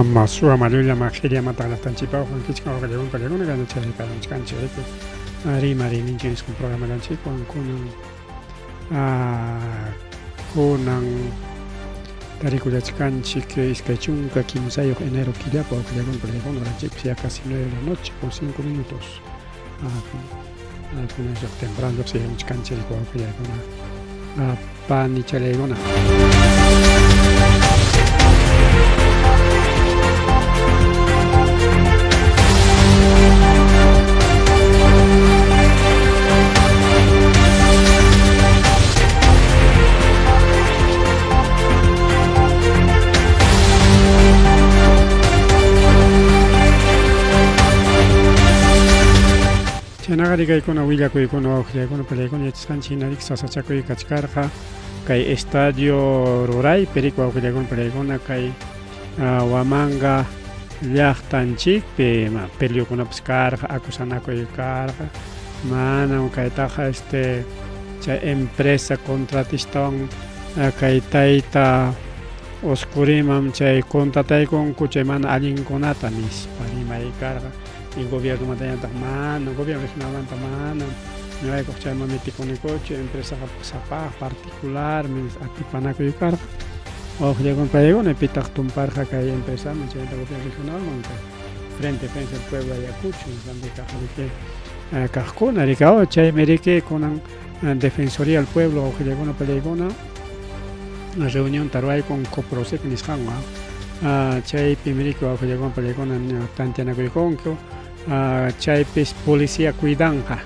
Masua mallulla maqhillamanta llaqtanchikpaq wankichkan waqllakuna pallakuna kana chay paranchkanchik riki rimariyninchik nisqan programallanchikwan kunan kunan tarikullachkanchik 23 enero killapa waqllakuna pallakuna oranchikpas ya casi 9 de la noche con 5 minutos kunan temprano lluqsiyamuchkanchik wawqillaykuna panichallaykuna. Chaynaqa rikaykuna willakuykuna wawqillaykuna palaykuna yachasqanchik hina riki sasachakuy kachkarqa kay estadio ruraypi riki wawqillaykuna palaykuna kay Huamanga llaqtanchikpi peleokunapas karqa acusanakuy karqa manam kaytaqa este chay empresa contratistawan kay tayta Oscurimam chay contrataykunku chay mana allinkunata nispa rimay karqa y gobiernomantañataq mana gobierno regionalmanta manam ñuqaykuq chayman metikunikuchu empresaqa sapaq particularmi atipanakuy karqa wawqillakuna paykuna pitaq tumparqa kay empresaman chaynata gobierno regionalman kay Frente Defensa del Pueblo Ayacucho nisqanpi kaq riki kaqkuna riki chaymi riki kunan Defensoría del Pueblo wawqillakuna pallaykuna reunionta ruwaykun Coprosec nisqanwan chaypim riki wawqillakuna pallaykuna tanteanakuykunku chaypis policía cuidanqa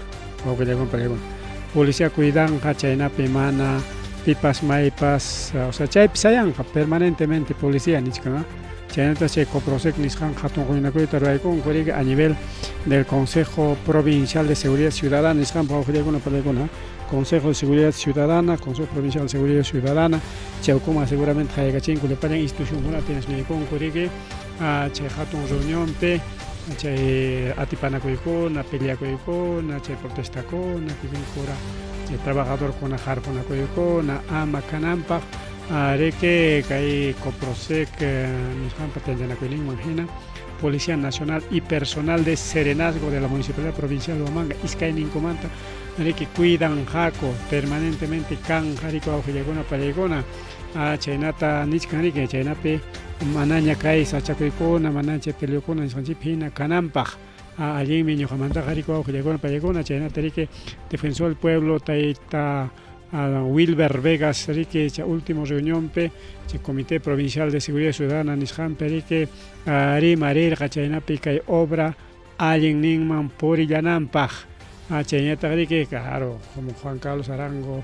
wawqillakuna pallaykuna policía cuidanqa chaynapi mana pipas maypas o sea chaypi sayanqa permanentemente policía nichkan chaynataq chay Coprosec nisqan hatun huñunakuyta ruwaykunku riki a nivel del Consejo Provincial de Seguridad Ciudadana nisqanpa wawqillakuna pallaykuna Consejo de Seguridad Ciudadana, Consejo Provincial de Seguridad Ciudadana, chaykuma seguramente haykachinku llapallan institucionkunata hinasniykunku riki chay hatun reunionpi chay atipanakuykuna, peleakuykuna, chay protestakuna, kikinkura chay trabajadorkuna harqunakuykuna ama kananpaq riki kay Coprosec nisqanpa tanteanakuyninman hina Policía Nacional y personal de Serenazgo de la Municipalidad Provincial de Huamanga iskayninkumanta riki cuidanqaku permanentemente kanqa riki wawqillakuna pallaykuna chaynata nichkan riki chaynapi manaña kay sachakuykuna manaña chay peleokuna nisqanchikpi hina kananpaq allinmi ñuqamantaqa riki wawqillakuna pallaykuna chaynata riki Defensor del Pueblo tayta Wilber Vegas riki chay último reunionpi chay Comité Provincial de Seguridad Ciudadana nisqanpi riki rimarirqa chaynapi kay obra allinninman purillananpaq chaynataq riki claro como Juan Carlos Arango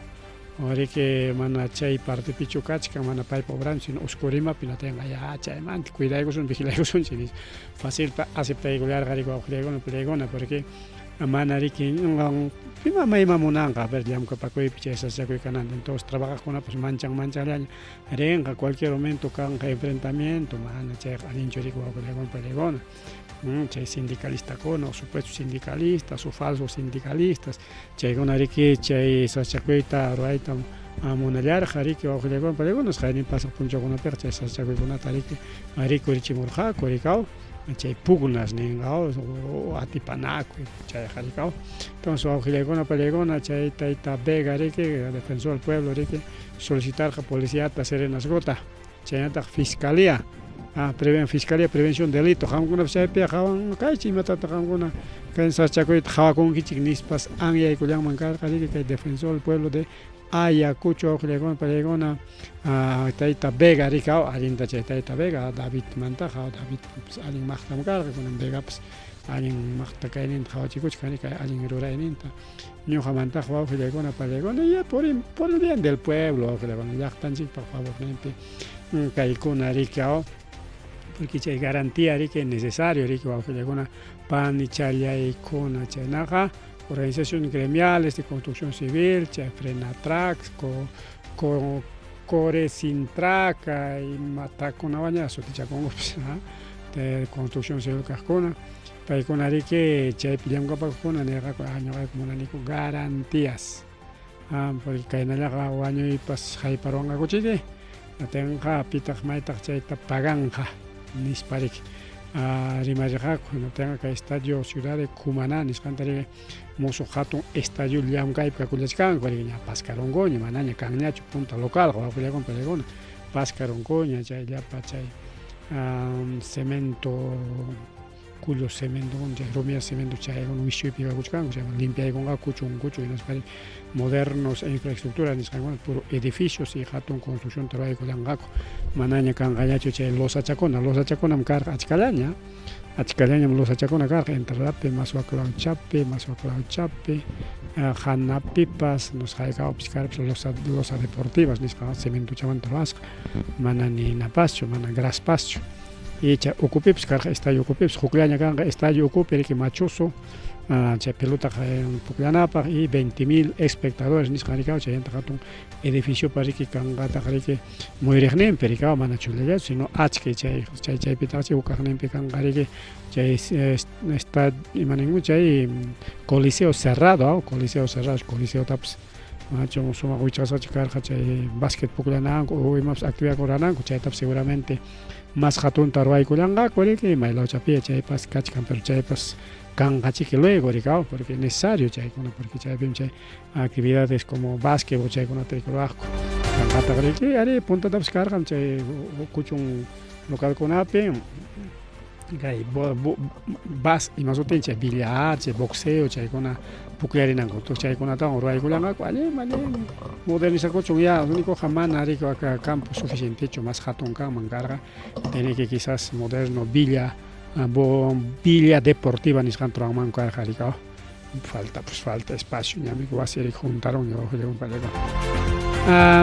riki mana chay partepichu kachkan mana paypa obranchu sino Oscurimapi natenqa ya chaymanta cuidaykusun vigilaykusunchik nispa facilta aceptaykullarqa riki wawqillaykuna puriykuna porque mana riki ima mayman munanqa a ver llamkapakuypi chay sasachakuy kananta entonces trabajaqkunapas manchan manchanllaña rinqa cualquier momento kanqa enfrentamiento mana chayqa allinchu riki wawqillaykuna puriykuna chay sindicalistakuna o supuestos sindicalistas o falsos sindicalistas chaykuna riki chay sasachakuyta ruwayta munallarqa riki wawqillaykuna paykuna qaynin pasaq punchawkunapiqa chay sasachakuykunata riki rikurichimurqaku rikaw chay pugnas ninqa o atipanakuy chayqa rikaw entonces wawqillaykuna pallaykuna chay tayta Vega riki defensor del pueblo riki solicitarqa policiata serenazgota chaynataq fiscalía preven fiscalía prevención delito qamkunapas chaypi qawan kaychik imatataq qamkuna kay sasachakuyta qawakunkichik nispas anyaykullanman karqa riki kay defensor del pueblo de Ayacucho wawqillaykuna pallaykuna tayta Vega riki allinta chay tayta Vega Davidmantaqa David allin maqtam karqa kunan Vegapas allin maqta kayninta qawachikuchkan kay allin rurayninta ñuqamantaqa wawqillaykuna pallaykuna ya por por el bien del pueblo wawqillaykuna llaqtanchikpaq favorninpi kaykuna riki porque chay garantía riki necesario riki wawqillaykuna panichallaykuna chaynaqa organizaciones gremiales de construcción civil chay Frenatrac co, Coresintrac imatakunawanña sutichakunkupas de construcción civil kaqkuna paykuna riki chaypi llamk'apakukuna nirqaku ñuqayku munaniku garantías porque kaynallaqa wañuypas hayparuwanqakuchiki atinqa pitaq maytaq chayta paganqa. nispa riki rimarirqaku. Hinaptinqa kay estadio Ciudad de Cumaná nisqanta riki musuq hatun estadio llamkaypi kakullachkanku riki ña paskarunkuña manaña kanñachu punta localqa wawqillaykuna pallaykuna paskarunkuña chay llapa chay cemento kullu cemento chay rumia cemento chaykuna wischuypi kakuchkanku chayman limpiaykunqaku kuchunkuchu hinaspari modernos infraestructura nisqankuna puro edificios y hatun construccionta ruwaykullanqaku manaña kanqañachu chay losachakuna losachakunam karqa achkallaña achkallañam losachakuna karqa entradapi Maswaklawchapi Maswaklawchapi hanapipas nosqaykawapis karpas losa losa deportivas nisqa cementochamanta ruwasqa mana ni napaschu mana graspaschu icha ukupipis karqa estadio ukupipis hukllaña kanqa estadio ukupi riki machuso chay pelotaqa pukllanapaq y 20 mil espectadores nisqa rikaw chaymanta hatun edificiopa riki kanqataq riki muyuriqninpi rikaw mana chullallachu sino achka chay chay chaypitaqchi huk kaqninpi kanqa riki chay esta ima ninku chay coliseo cerrado coliseo cerrado coliseotapas machu sumaq wichqasqachu karqa chay basquet pukllananku o imapas actividad rurananku chaytapas seguramente mas hatunta ruwaykullanqaku riki maylawchapiya chaypas kachkan pero chaypas kanqachiki luego rikaw porque necesario chaykuna porque chaypim chay actividades como básquetbol chaykunata ruwaqku kanqataq riki ari puntatapas karqam chay kuchun localkunapi kay bas ima sutin chay billar chay boxeo chaykuna pukllarinanku chaykunatawan ruwaykullanqaku allin allin modernizakuchun ya únicoqa mana riki campo suficientechu mas hatun kanman karqa tiene que quizás moderno villa villa deportiva nisqanta ruwanmanku karqa rikaw falta pues falta espacio ñami wasi riki juntaron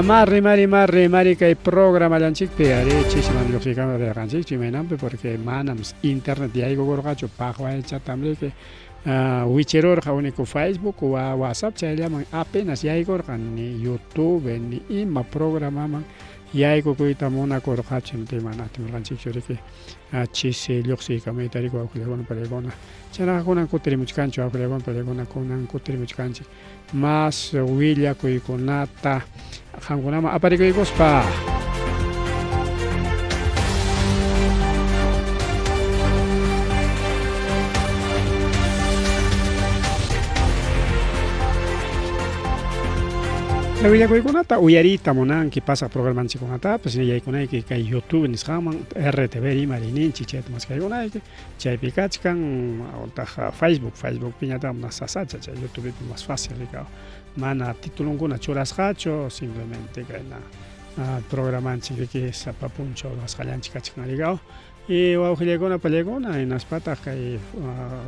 ma rimari ma rimari kay programallanchikpi ari chisiman lluqsiykama rirqanchikchu imaynanpi porque manam internet yaykukurqachu paqwaychatam riki wichirurqa único Facebook wa WhatsApp chayllaman apenas yaykurqa ni YouTube ni ima programaman yaykukuyta munakurqachu mana atimurqanchikchu riki chisi lluqsiykamayta riki wawqillaykuna panaykuna chaynaqa kunan kutirimuchkanchik wawqillaykuna panaykuna kunan kutirimuchkanchik mas willakuykunata qamkunaman aparikuykuspa. Willakuykunata uyariyta munanki pasaq programanchikkunatapas yaykunayki kay YouTube nisqanman RTV Rimariyninchik chayta maskaykunayki chaypi kachkan utaq Facebook Facebookpiñataq mas sasacha chay YouTubepi mas fácil rikaw mana titulonkuna churasqachu simplemente kayna programanchik riki sapa punchaw ruwasqallanchik kachkan rikaw y wawqillaykuna pallaykuna hinaspataq kay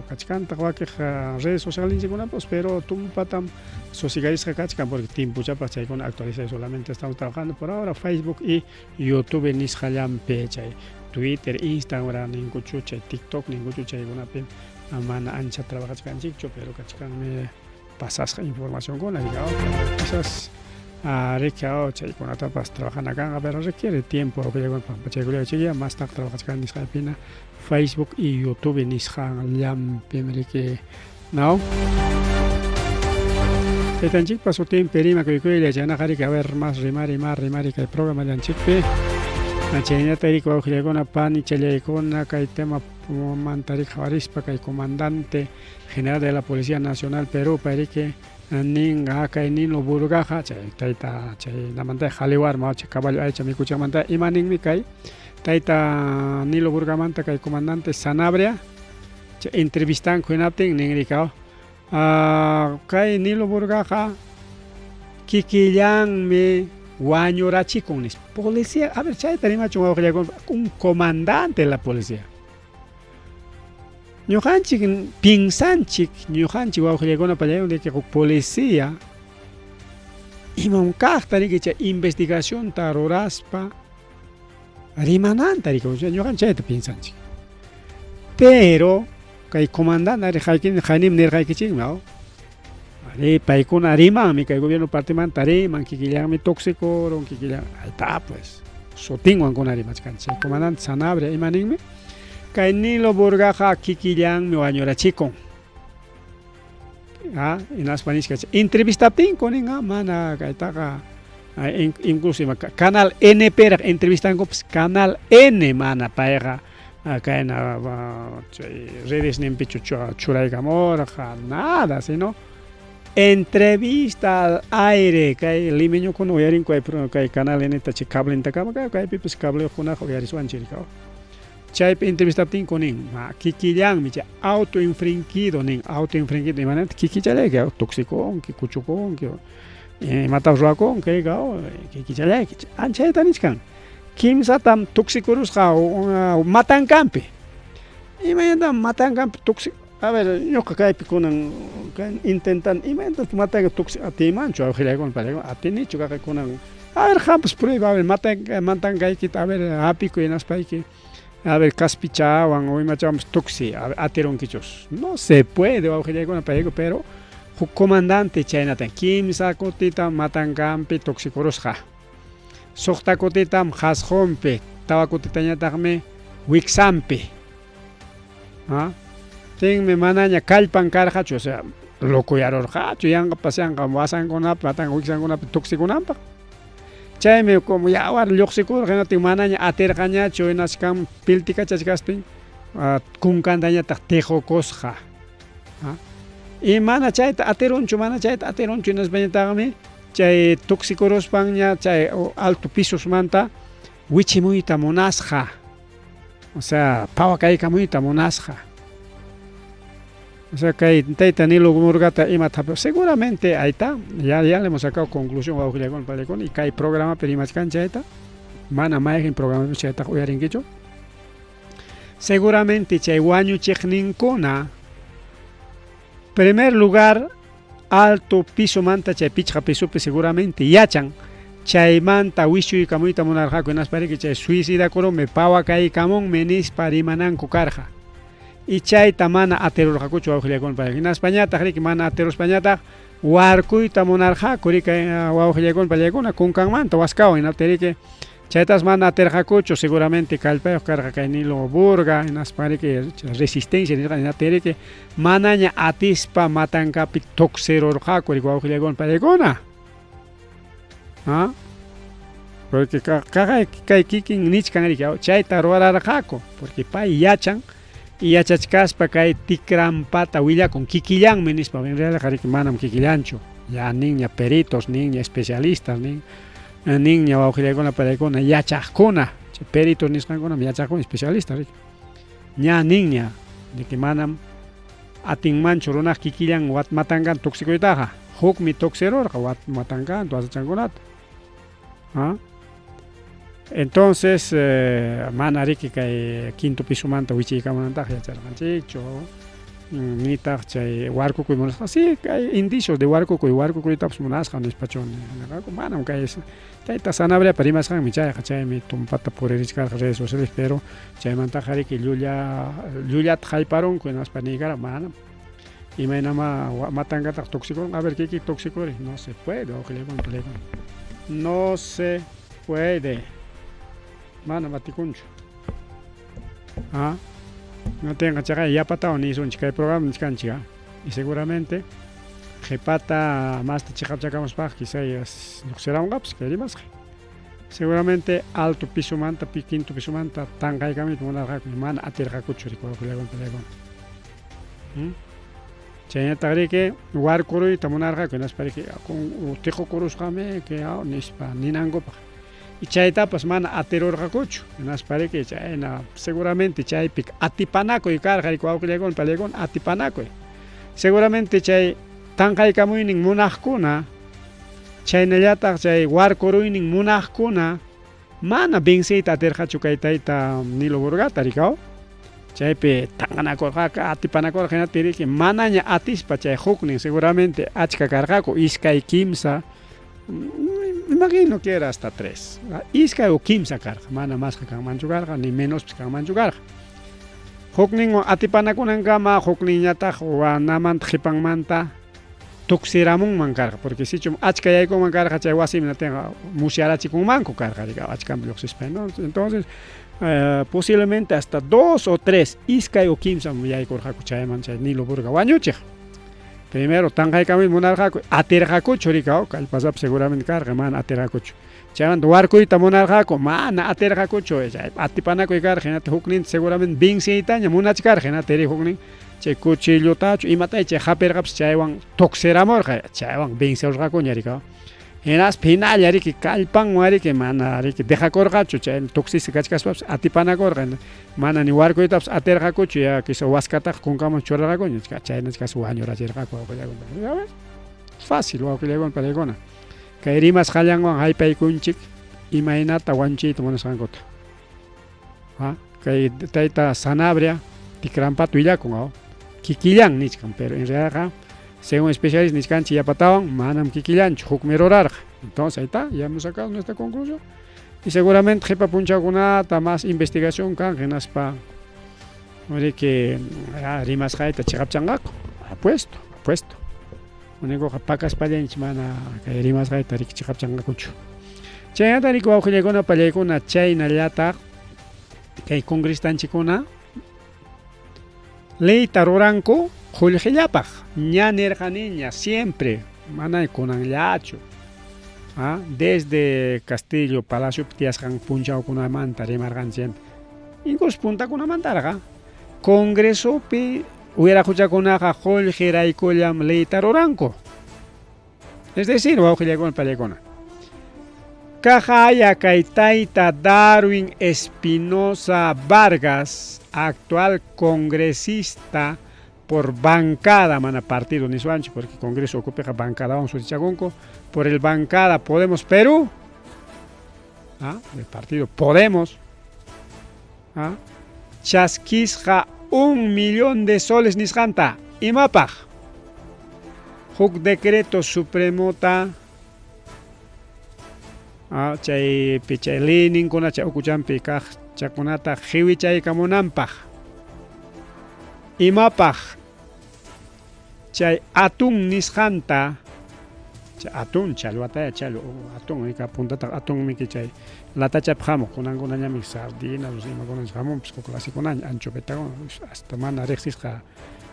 kachkantaq wakiq redes socialninchikkunapas pero tumpatam sosigarisqa kachkan porque timpuchapaq chaykuna actualizay solamente estamos trabajando por ahora Facebook y YouTube nisqallanpi chay Twitter, Instagram ninkuchu chay TikTok ninkuchu chaykunapi mana ancha trabajachkanchikchu pero kachkanmi pasasqa informacionkuna quizás riki chaykunatapas trabajana kanqa pero requiere tiempo pampachaykullachiya mastaq trabajachkani nisqaypina Facebook y YouTube nisqanllampim riki ¿no? Taytanchikpa sutinpi rimakuykuylla chaynaqa riki a ver mas rimari mas rimari kay programallanchikpi chaynata riki wawqillaykuna panichallaykuna kay tema manta riki qhawarispa kay comandante general de la Policía Nacional Perú riki ninqa kay Nilo Burgaqa chay tayta chaynamanta qhaliwarma chay caballo aycha mikuchiqmanta ima ninmi kay tayta Nilo Burgamanta kay comandante Sanabria chay entrevistanku hinaptin nin rikaw kay Nilo Burgaqa kikillanmi wañurachikun nispa policía a ver chayta rimachun wawqillaykuna un comandante de la policía ñuqanchik pinsanchik ñuqanchik wawqillaykuna pallaykuna de que huk policía imam kaqta riki chay investigacionta ruraspa rimananta riki ñuqanchik chayta pinsanchik pero kay comandante haynim nirqaykichikmi ari paykuna rimanmi kay gobierno partimanta riman kikillanmi tuksikurun kikillan ahí pues sutinwan kuna rimachkanchik comandante Sanabria ima ninmi kay Nilo Burgaqa kikillanmi wañurachikun hinaspa nishka entrevistaptinku nin mana kaytaqa incluso ima Canal N piraq entrevistankupas Canal N mana payqa. Kayna chay redesninpichu churaykamurqa, nada, sino entrevista al aire kay limeñokuna uyarinku kay canal N-ta chay cablentakama kaypipas cableyuqkunaqa uyarisuwanchik chaypi entrevistaptinku nin kikillanmi chay auto infrinquido nin auto infrinquido imananta kikichallayki tuksikunki kuchukunki imatapas ruwakunki kikichallayki anchayta nichkan kimsatam tuksikurusqa matankanpi imaynatam matankanpi tuksi a ver ñuqa kaypi kunan intentan imaynatam matanka tuksi atiymanchu awqillaykuna palaykuna atinichu kaqay kunan a ver qampas prueba a ver matankaykita a ver hapikuy hinaspayki a ver kaspichawan o imachawanpas tuksi a ver atirunkichus no se puede wawqillaykuna palaykuna pero huk comandante chaynata kimsa kutitam matankanpi tuksikurusqa Suqta kutitam qasqunpi, tawa kutitañataqmi wiksanpi. Tinmi manaña kallpan karqachu, o sea, locoyarurqachu, yanqapas yanqa wasankunapi, matan wiksankunapi tuksikunanpaq. Chaymi como yawar lluqsikurqa, hinaptin manaña atirqañachu, hinaskan piltikachachkastin kunkantañataq tiqukusqa. Y mana chayta atirunchu, mana chayta atirunchu, hinaspañataqmi chay tuksikuruspanña chay alto pisosmanta wichimuyta munasqa. O sea, pawakaykamuyta munasqa. O sea, kay tayta Nilo Murgata ima seguramente ahí está, ya, ya le hemos sacado conclusión wawqillaykuna palaykuna y kay programapi rimachkan chayta, mana mayqin programapi chaytaqa uyarinkichu. Seguramente chay wañuchiqninkuna primer lugar alto pisomanta chay pichqa pisopi seguramente yachan chaymanta wischuykamuyta munarqaku hinaspa riki chay suicidakurunmi pawakaykamunmi nispa rimananku karqa y chayta mana atirurqakuchu wawqillaykuna hinaspañataq riki mana atiruspañataq warkuyta munarqaku riki wawqillaykuna pallaykuna kunkanmanta waskawan hinaptin riki chaytas mana atirqakuchu seguramente kallpayuq karqa kay Nilo Burga hinaspa riki resistencia nisqa hinaptin riki manaña atispa matankapi tuksirurqaku riki wawqillaykuna pallaykuna. ¿Ah? Porque kay kikin nichkan riki chayta ruwararqaku porque pay yachan y yachachkaspa kay tikrampata willakun kikillanmi nispa en realidad riki manam kikillanchu ya ninña peritos ninña especialistas nin ninña wawqillaykuna palaykuna yachaqkuna chay peritos nisqankunam yachaqkuna especialistas riki ña ninña de que manam atinmanchu runaq kikillan wat matankan tuksikuytaqa hukmi tuksirurqa wat matankan wasachankunata. ¿Ah? Entonces, mana riki kay quinto pisomanta wichiykamunantaqa yacharqanchikchu nitaq chay warkukuy munasqa sí kay indicios de warkukuy warkukuytapas munasqa nispachu nirqaku manam kay tayta Sanabriapa rimasqanmi chayqa chaymi tumpata puririchkarqa redes sociales pero chaymantaqa riki llulla llullata hayparunku hinaspa niykara manam imaynama matankataq tuksikurun a ver kiki tuksikuri no se puede wawqillaykuna palaykuna no se puede manam atikunchu. ¿Ah? No tenga chaqa yapatawan nisunchik kay programa nichkanchik y seguramente qhipata masta chiqapchakamuspaq quizá lluqsiramunqapas kay rimasqa seguramente alto pisomanta quinto pisomanta tanqaykamuyta munarqaku mana atirqakuchu riki wawqillaykuna palaykuna. Chaynataq riki warkuruyta munarqaku hinaspa riki tiqukurusqami nispa ninankupaq y chaytapas mana atirurqakuchu hinaspa riki chayna seguramente chaypi atipanakuy karqa riki wawqillaykuna palaykuna atipanakuy seguramente chay tanqaykamuynin munaqkuna chaynallataq chay warkuruynin munaqkuna mana venceyta atirqachu kay tayta Nilo Burgata rikaw chaypi tanqanakurqaku atipanakurqa hinaptin riki manaña atispa chay huknin seguramente achka karqaku iskay kimsa imagino que era hasta tres iskay o kimsa karqa mana masqa kanmanchu karqa ni menospis kanmanchu karqa hukninwan atipanakunankama hukninñataq wanamanta qhipanmanta tuksiramunman karqa porque sichum achka yaykunman karqa chay wasimi natinqa musyarachikunmanku karqa riki achkanpi lluqsispa entonces posiblemente hasta dos o tres iskay o kimsam yaykurqaku chayman chay Nilo Burga wañuchiq. Primero tanqaykamuyta munarqaku, atirqakuchu rika, kallpasapa seguramente karqa, mana atirqakuchu. Chaymanta warkuyta munarqaku, mana atirqakuchu, chay atipanakuy karqa, hinata hukninta seguramente venceytaña munachkarqa, hinata ri huknin chay cuchillotachu imatay chay hapirqapas chaywan tuksiramurqa, chaywan vencerurqakuña rika. Hinaspa hinalla riki kallpanwan riki mana riki dejakurqachu, chay tuksisqa kachkaspapas atipanakurqa, mana ni warkuytapas atirqakuchu, ya quizá waskataqa kunkaman churarqakuña, chaynachkaspa wañurachirqaku wawqillaykuna. Fácil wawqillaykuna paykuna. Kay rimasqallanwan haypaykunchik imaynata wañuchiyta munasqankuta. Ha? Kay tayta Sanabria tikrampata willakun, aw? Kikillan nichkan, pero en realidadqa según especialista nichkanchik yapatawan manam kikillanchu, hukmi rurarqa. Entonces, ahí está, ya hemos sacado nuestra conclusión. Y seguramente qhipa punchawkunata más investigación kanqa hinaspa riki rimasqayta chiqapchanqaku. Apuesto, apuesto. Unikuqa pakaspallanchik mana kay rimasqayta riki chiqapchanqakuchu. Chaynata riki wawqillaykuna pallaykuna chaynallataq kay congrestanchikkuna leyta ruranku qullqillapaq. Ña nirqaniña siempre, mana kunanllachu. Ah, desde Castillo Palaciopi tiyasqan punchawkunamanta rimarqanchik siempre. Incluso puntakunamantarqa Congresopi Wiraquchakunaqa qullqiraykullam leyta ruranku. Es decir, wawqillaykuna pallaykuna. Kaqaya kay tayta Darwin Espinoza Vargas, actual congresista por bancada, mana partido niswanchu, porque Congreso ukupiqa bancadawan sutichakunku, por el bancada Podemos Perú, ¿ah? El partido Podemos, ¿ah? Chaskisqa 1 millón de soles nisqanta. Imapaq? Huk decreto supremota chaypi chay leyninkuna chay ukuchanpi kaq chakunata qiwichaykamunanpaq. Imapaq? Chay atún nisqanta, chay atún challwataya challwa atún ika puntataq atunmiki chay latachapi hamuq, kunankunañami sardinas imakunaña hamunpas huk clasekunaña anchovetakuna hasta mana riqsisqa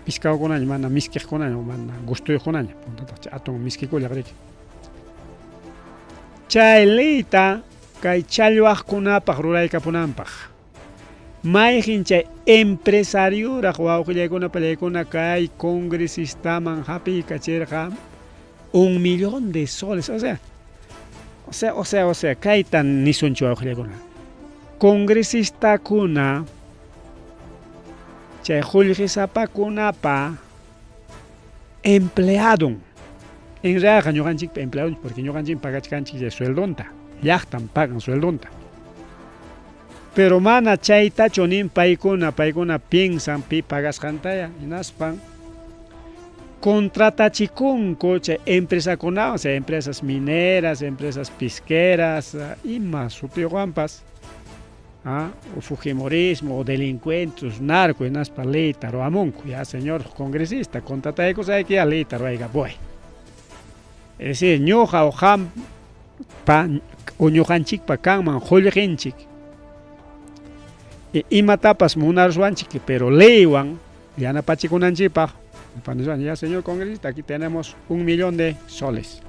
pescadokunaña mana miskiqkunaña mana gustuyuqkunaña, puntataq chay atún miskikullaq riki. Chay leyta kay challwaqkunapaq ruraykapunanpaq. Mayqin chay empresarioraq wawqillaykuna pallaykuna kay congresistaman hapiykachirqa 1 millón de soles, o sea, o sea, o sea, o sea, kayta nisunchu wawqillaykuna. Congresistakuna chay qullqisapakunapa empleadon. En realidad ñuqanchikpa empleadon porque ñuqanchik pagachkanchik chay sueldonta, llaqtan pagan sueldonta. Pero mana chaytachu nin paykuna, paykuna piensan pi pagasqantaya, hinaspan contratachikunku chay empresakunawan, chay empresas mineras, empresas pesqueras, ima sutiyuqwanpas, o fujimorismo, o delincuentes, narco, hinaspa leyta ruwamunku. Ya, señor congresista, contrataykusayki, ya leyta ruwaykapuway. Es decir, ñuqa o qampa o ñuqanchikpa kanman qullqinchik. Imatapas munaruswanchik, pero leywan yanapachikunanchikpaq, ya, señor congresista, aquí tenemos 1 millón de soles.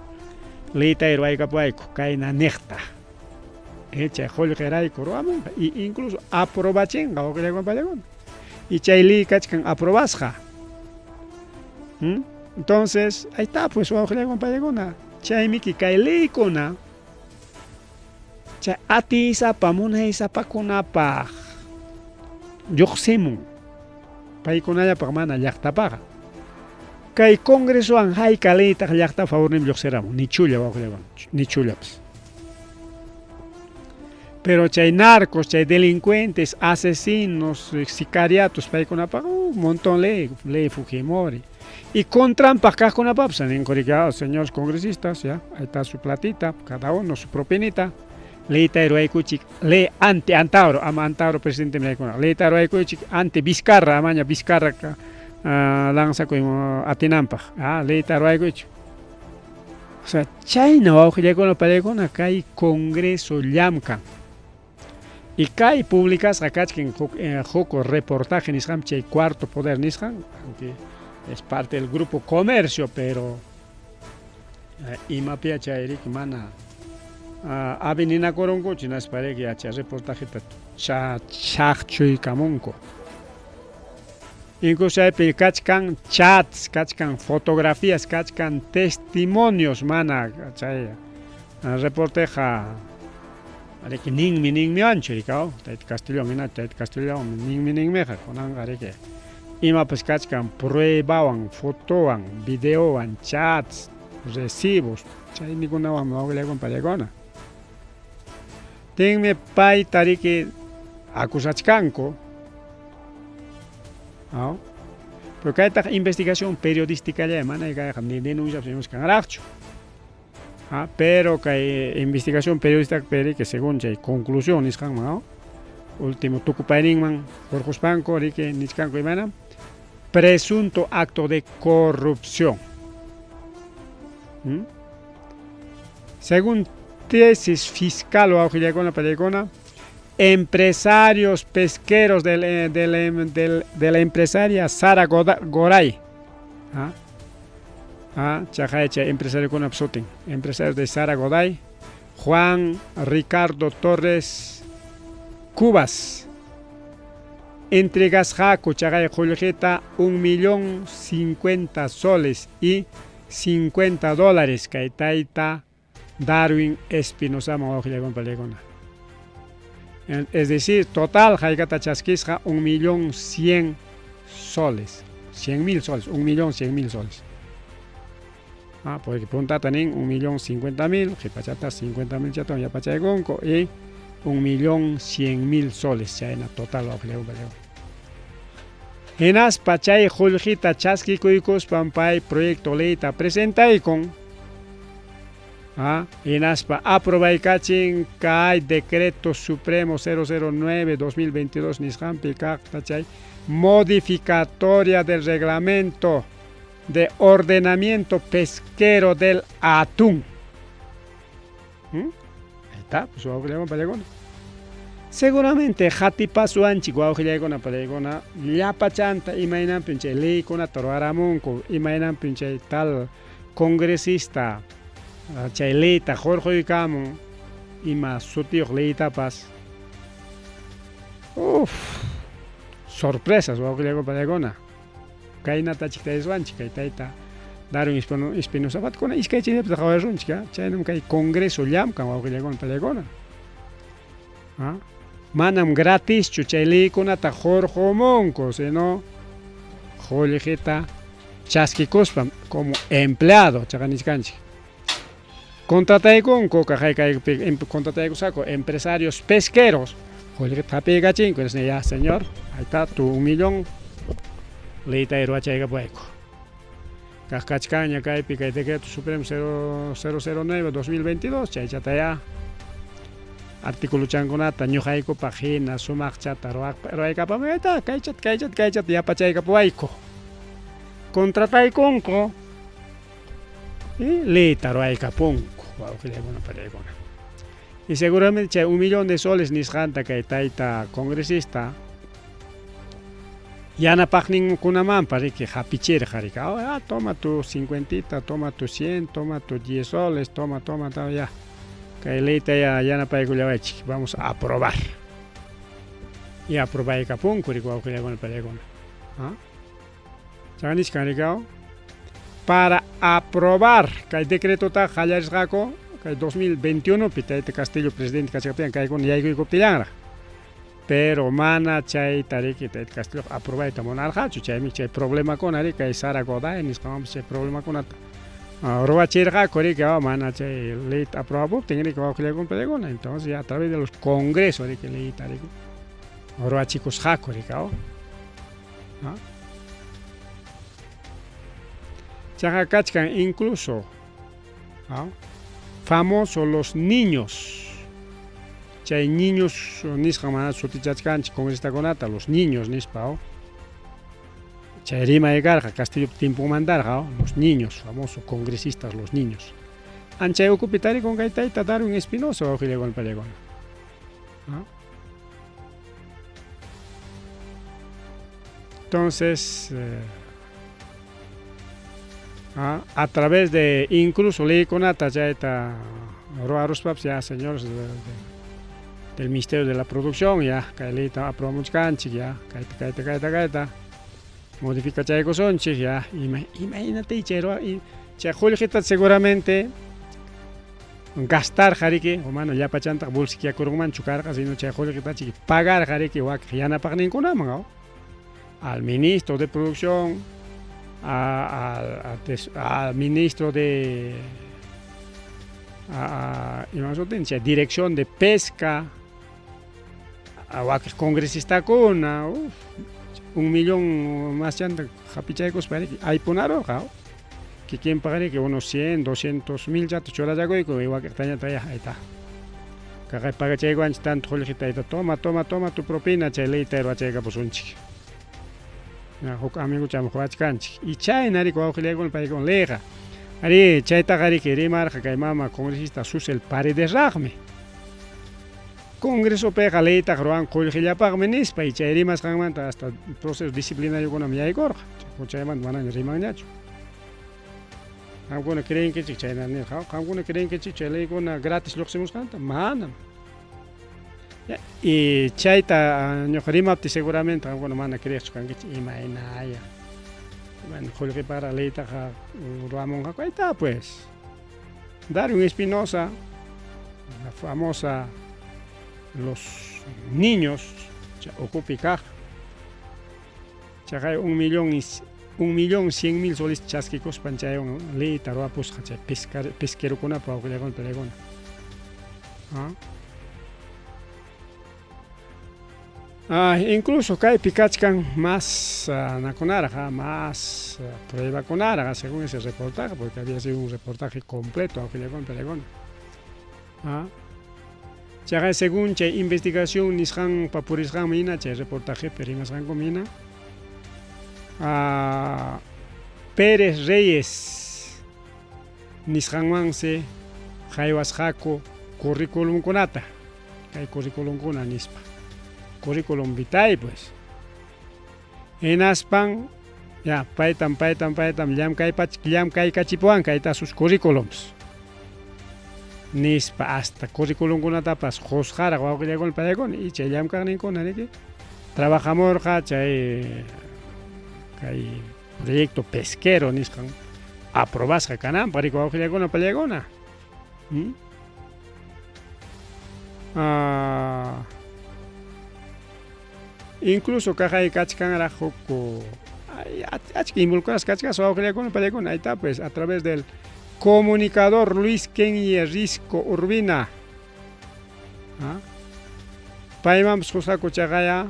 Leyta ruwaykapuwayku kayna niqta. Chay qullqirayku ruwamunqa y incluso aprobachinqa wawqillaykuna pallaykuna. Y chay ley kachkan aprobasqa. Entonces, ahí está pues wawqillaykuna pallaykuna. Chaymiki kay leykuna chay atiysapa munaysapakunapaq lluqsimun. Paykunallapaq mana llaqtapaqa. Kay congresowan hayka leytaq llaqta favorninpi lluqsiramun, ni chulla wawqillaykuna, ni chullapas. Pero chay narcos, chay delincuentes, asesinos, sicariatos, paykunapaq un montón ley, ley Fujimori. Y contranpaq kaqkunapapas ninku riki, ah, señores congresistas, ya, ahí está su platita, cada uno su propinita. Leyta ruwaykuchik, ley anti Antauro, ama Antauro presidente milaykuna, leyta ruwaykuchik anti Vizcarra, amaña Vizcarra lanzakuy atinanpaq, leyta ruwaykuchik. O sea, chayna wawqillaykuna pallaykuna kay congreso llamkan. Y kay publicasqa kachkan huk reportaje nisqanpi chay Cuarto Poder nisqan, aunque Es parte del grupo comercio, pero imapiya chay riki mana avininakurunkuchu hinaspa riki chay reportajeta chaqchuykamunku. Incluso chaypi kachkan chats, kachkan fotografías, kachkan testimonios mana chay reporteqa riki ninmi ninmiwanchu riki tayta Castillo hina tayta Castillo ninmi ninmiqa kunanqa riki imapas kachkan pruebawan, fotowan, videowan, chats, recibos, chaynikunawan wawqillakuna pallaykuna. Tinmi payta riki acusachkanku. ¿No? Pero kaytaq investigación periodística mana kayqa ni denuncia kanraqchu. Ah, pero kay investigación periodística que según chay conclusión nisqanman, ¿no? Último tukupayninman hurquspanku riki nichkanku imana presunto acto de corrupción. ¿Mm? Según tesis fiscal wawqillakuna pallaykuna, empresarios pesqueros de la empresaria Sara Goray. ¿Ah? Ah, chaqay empresariokuna sutin. Empresarios de Sara Goday, Juan Ricardo Torres Cubas. Entregasqaku chaqay qullqita 1 000 050 soles y 50 dólares kay tayta Darwin Espinosa wawqillakuna. Es decir, total haykata chaskisqa 1 100 000 soles. 100 000 soles, 1 100 000 soles. Ah, porque puntata nin 1 050 000, qhipachata 50 000 chatawan yapachaykunku y 1 100 000 soles chayna total wawqillakuna. Hinaspa chay qullqita chaskikuykuspan pay proyecto leyta presentaykun. Ah, hinaspa aprobaykachin kay decreto supremo 009-2022 nisqanpi kaqta chay modificatoria del reglamento de ordenamiento pesquero del atún. ¿Mm? Ahí está, pues wawqillaykuna pallaykuna. Seguramente hatipasuanchik wawqillaykuna pallaykuna llapachanta imaynanpim chay leykunata ruwaramunku, imaynanpim chay tal congresista chay leyta hurquykamun ima sutiyuq leytapas. Uf, sorpresas wawqillaykuna pallaykuna. Kaynata achiktariswanchik kay tayta Darwin Espinosa kuna iskay chayllapita qhawarirunchik, chaynam kay congreso llamkan wawqillaykuna pallaykuna. ¿Ah? Manam gratischu chay leykunata hurqumunku, sino qullqita chaskikuspam como empleado chaqa nichkanchik. Contrataykunku kaqay contrataykusqaku empresarios pesqueros qullqita hapiykachinku, ya señor, ahí está tu 1 000 000 leyta ruwachaykapuwayku. Kaq kachkanña kaypi kay decreto supremo 009-2022 chaychataya artículo chankunata ñuqaykupaq hina sumaqchata ruwaykapamuyta kaychata kaychata kaychata yapachaykapuwayku. Contrataykunku y leyta ruwaykapunku wawqillaykuna pallaykuna. Y seguramente chay 1 000 000 de soles nisqanta kay tayta congresista yanapaqninkunamanpas riki hapichirqa riki, ah, toma tu cincuentita, toma tu 100, toma tu 10 soles, toma, toma, toma, ya. Kay leyta ya yanapaykullawaychik, vamos a aprobar. Y aprobaykapunku riki wawqillaykuna pallaykuna. ¿Ah? Chaqa nichkan riki, para aprobar kay decretota qallarisqaku kay 2021 pi tayta Castillo presidente kachkaptin kaykuna yaykuykuptillanraq. Pero mana chayta riki tayta Castillo aprobayta munarqachu, chaymi chay problemakuna riki kay Sara Goday nisqanwanpas chay problemakunata ruwachirqaku riki mana chay leyta aprobapuptin riki wawqillaykuna pallaykuna. Entonces ya a través de los congresos riki leyta riki ruwachikusqaku riki. ¿Ah? Chaqa kachkan incluso, ¿ah?, famoso los niños. Chay niños nisqan mana sutichachkanchik congresistakunata, los niños nispa, oh. Chay rimay karqa Castillo timpumantarqa, oh, los niños, famosos congresistas los niños. Anchay ukupi tarikun kay tayta Darwin Espinosa wawqillaykuna pallaykuna. ¿Ah? Entonces, A través de incluso leykunata chayta ruwaruspapas ya señores del Ministerio de la Producción ya kay leyta aprobamuchkanchik ya kayta kayta kayta kayta modificachaykusunchik ya ima imaynatay chay ruwa chay qullqita seguramente gastarqa riki o mana llapachantaq bolsikiakurunmanchu karqa sino chay qullqitachik pagarqa riki wakiq yanapaqninkunaman aw al ministro de producción al ministro de ima sutin chay dirección de pesca wakiq congresistakuna uf un millón maschanta hapichaykuspa riki aypunarurqa kikinpaq riki unos 100 200 mil chata churachakuyku wakiqtañataq ya ahí está kaqay pagachaykuwanchik tanto qullqita ahí está toma toma toma tu propina chay leyta ruwachaykapusunchik huk amigochami ruwachkanchik y chayna riki wawqillaykuna paykuna leyqa arí chaytaqa riki rimarqa kay mama congresista Susel Paredesraqmi congresopiqa leytaqa ruwan qullqillapaqmi nispa y chay rimasqanmanta hasta proceso disciplinariokunam yaykurqa chaymanta manaña rimanñachu. Qamkuna creenkichik chayna nirqa qamkuna creenkichik chay leykuna gratis lluqsimusqanta manam. Y chayta ñuqa rimaptiy seguramente qamkuna mana creeqchu kankichik imaynaya bueno qullqipaqraq leytaqa ruwamunqaku ahí está pues Darwin Espinosa la famosa los niños ukupi kaq chaqay 1 100 000 soles chaskikuspan chaywan leyta ruwapusqa chay pesquerokunapa wawqillaykuna palaykuna. Incluso kaypi kachkan más nakunaraq más pruebakunaraq según ese reportaje porque había sido un reportaje completo wawqillaykuna palaykuna. Chaqay según chay investigación nisqanpa purisqanman hina chay reportajepi rimasqankuman hina Pérez Reyes nisqanmansi haywasqaku curriculumkunata kay curriculumkuna nispa curriculum vitae pues hinaspan ya paytam paytam paytam llamkaykachipuwan kayta sus curriculums nispa hasta curriculumkunatapas qusqaraq wawqillaykuna paykuna y chay llamkaqninkuna riki trabajamurqa chay kay proyecto pesquero nisqan aprobasqa kananpaq riki wawqillaykuna pallaykuna. Incluso kaqay kachkanraq huk achka involucradas kachkasqa wawqillaykuna pallaykuna ahí está pues a través del comunicador Luis Kenye Risco Urbina paymanpas qusqaku chaqaya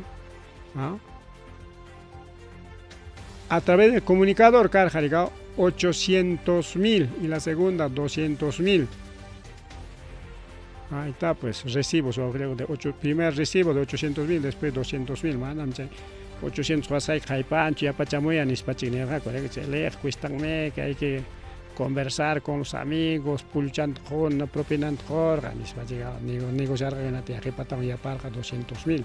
a través del comunicador karqa rika 800 mil y la segunda 200 mil. Ahí está pues recibos de ocho, primer recibo de 800 mil, después 200 mil, manam chay 800 qasayqa haypanchu yapachamuya nispachik nirqaku chay leyqa cuestanme que hay que conversar con los amigos pulluchanta quna propinanta qurqa nispachik negociarqa hinata qipatawan yaparqa 200 mil.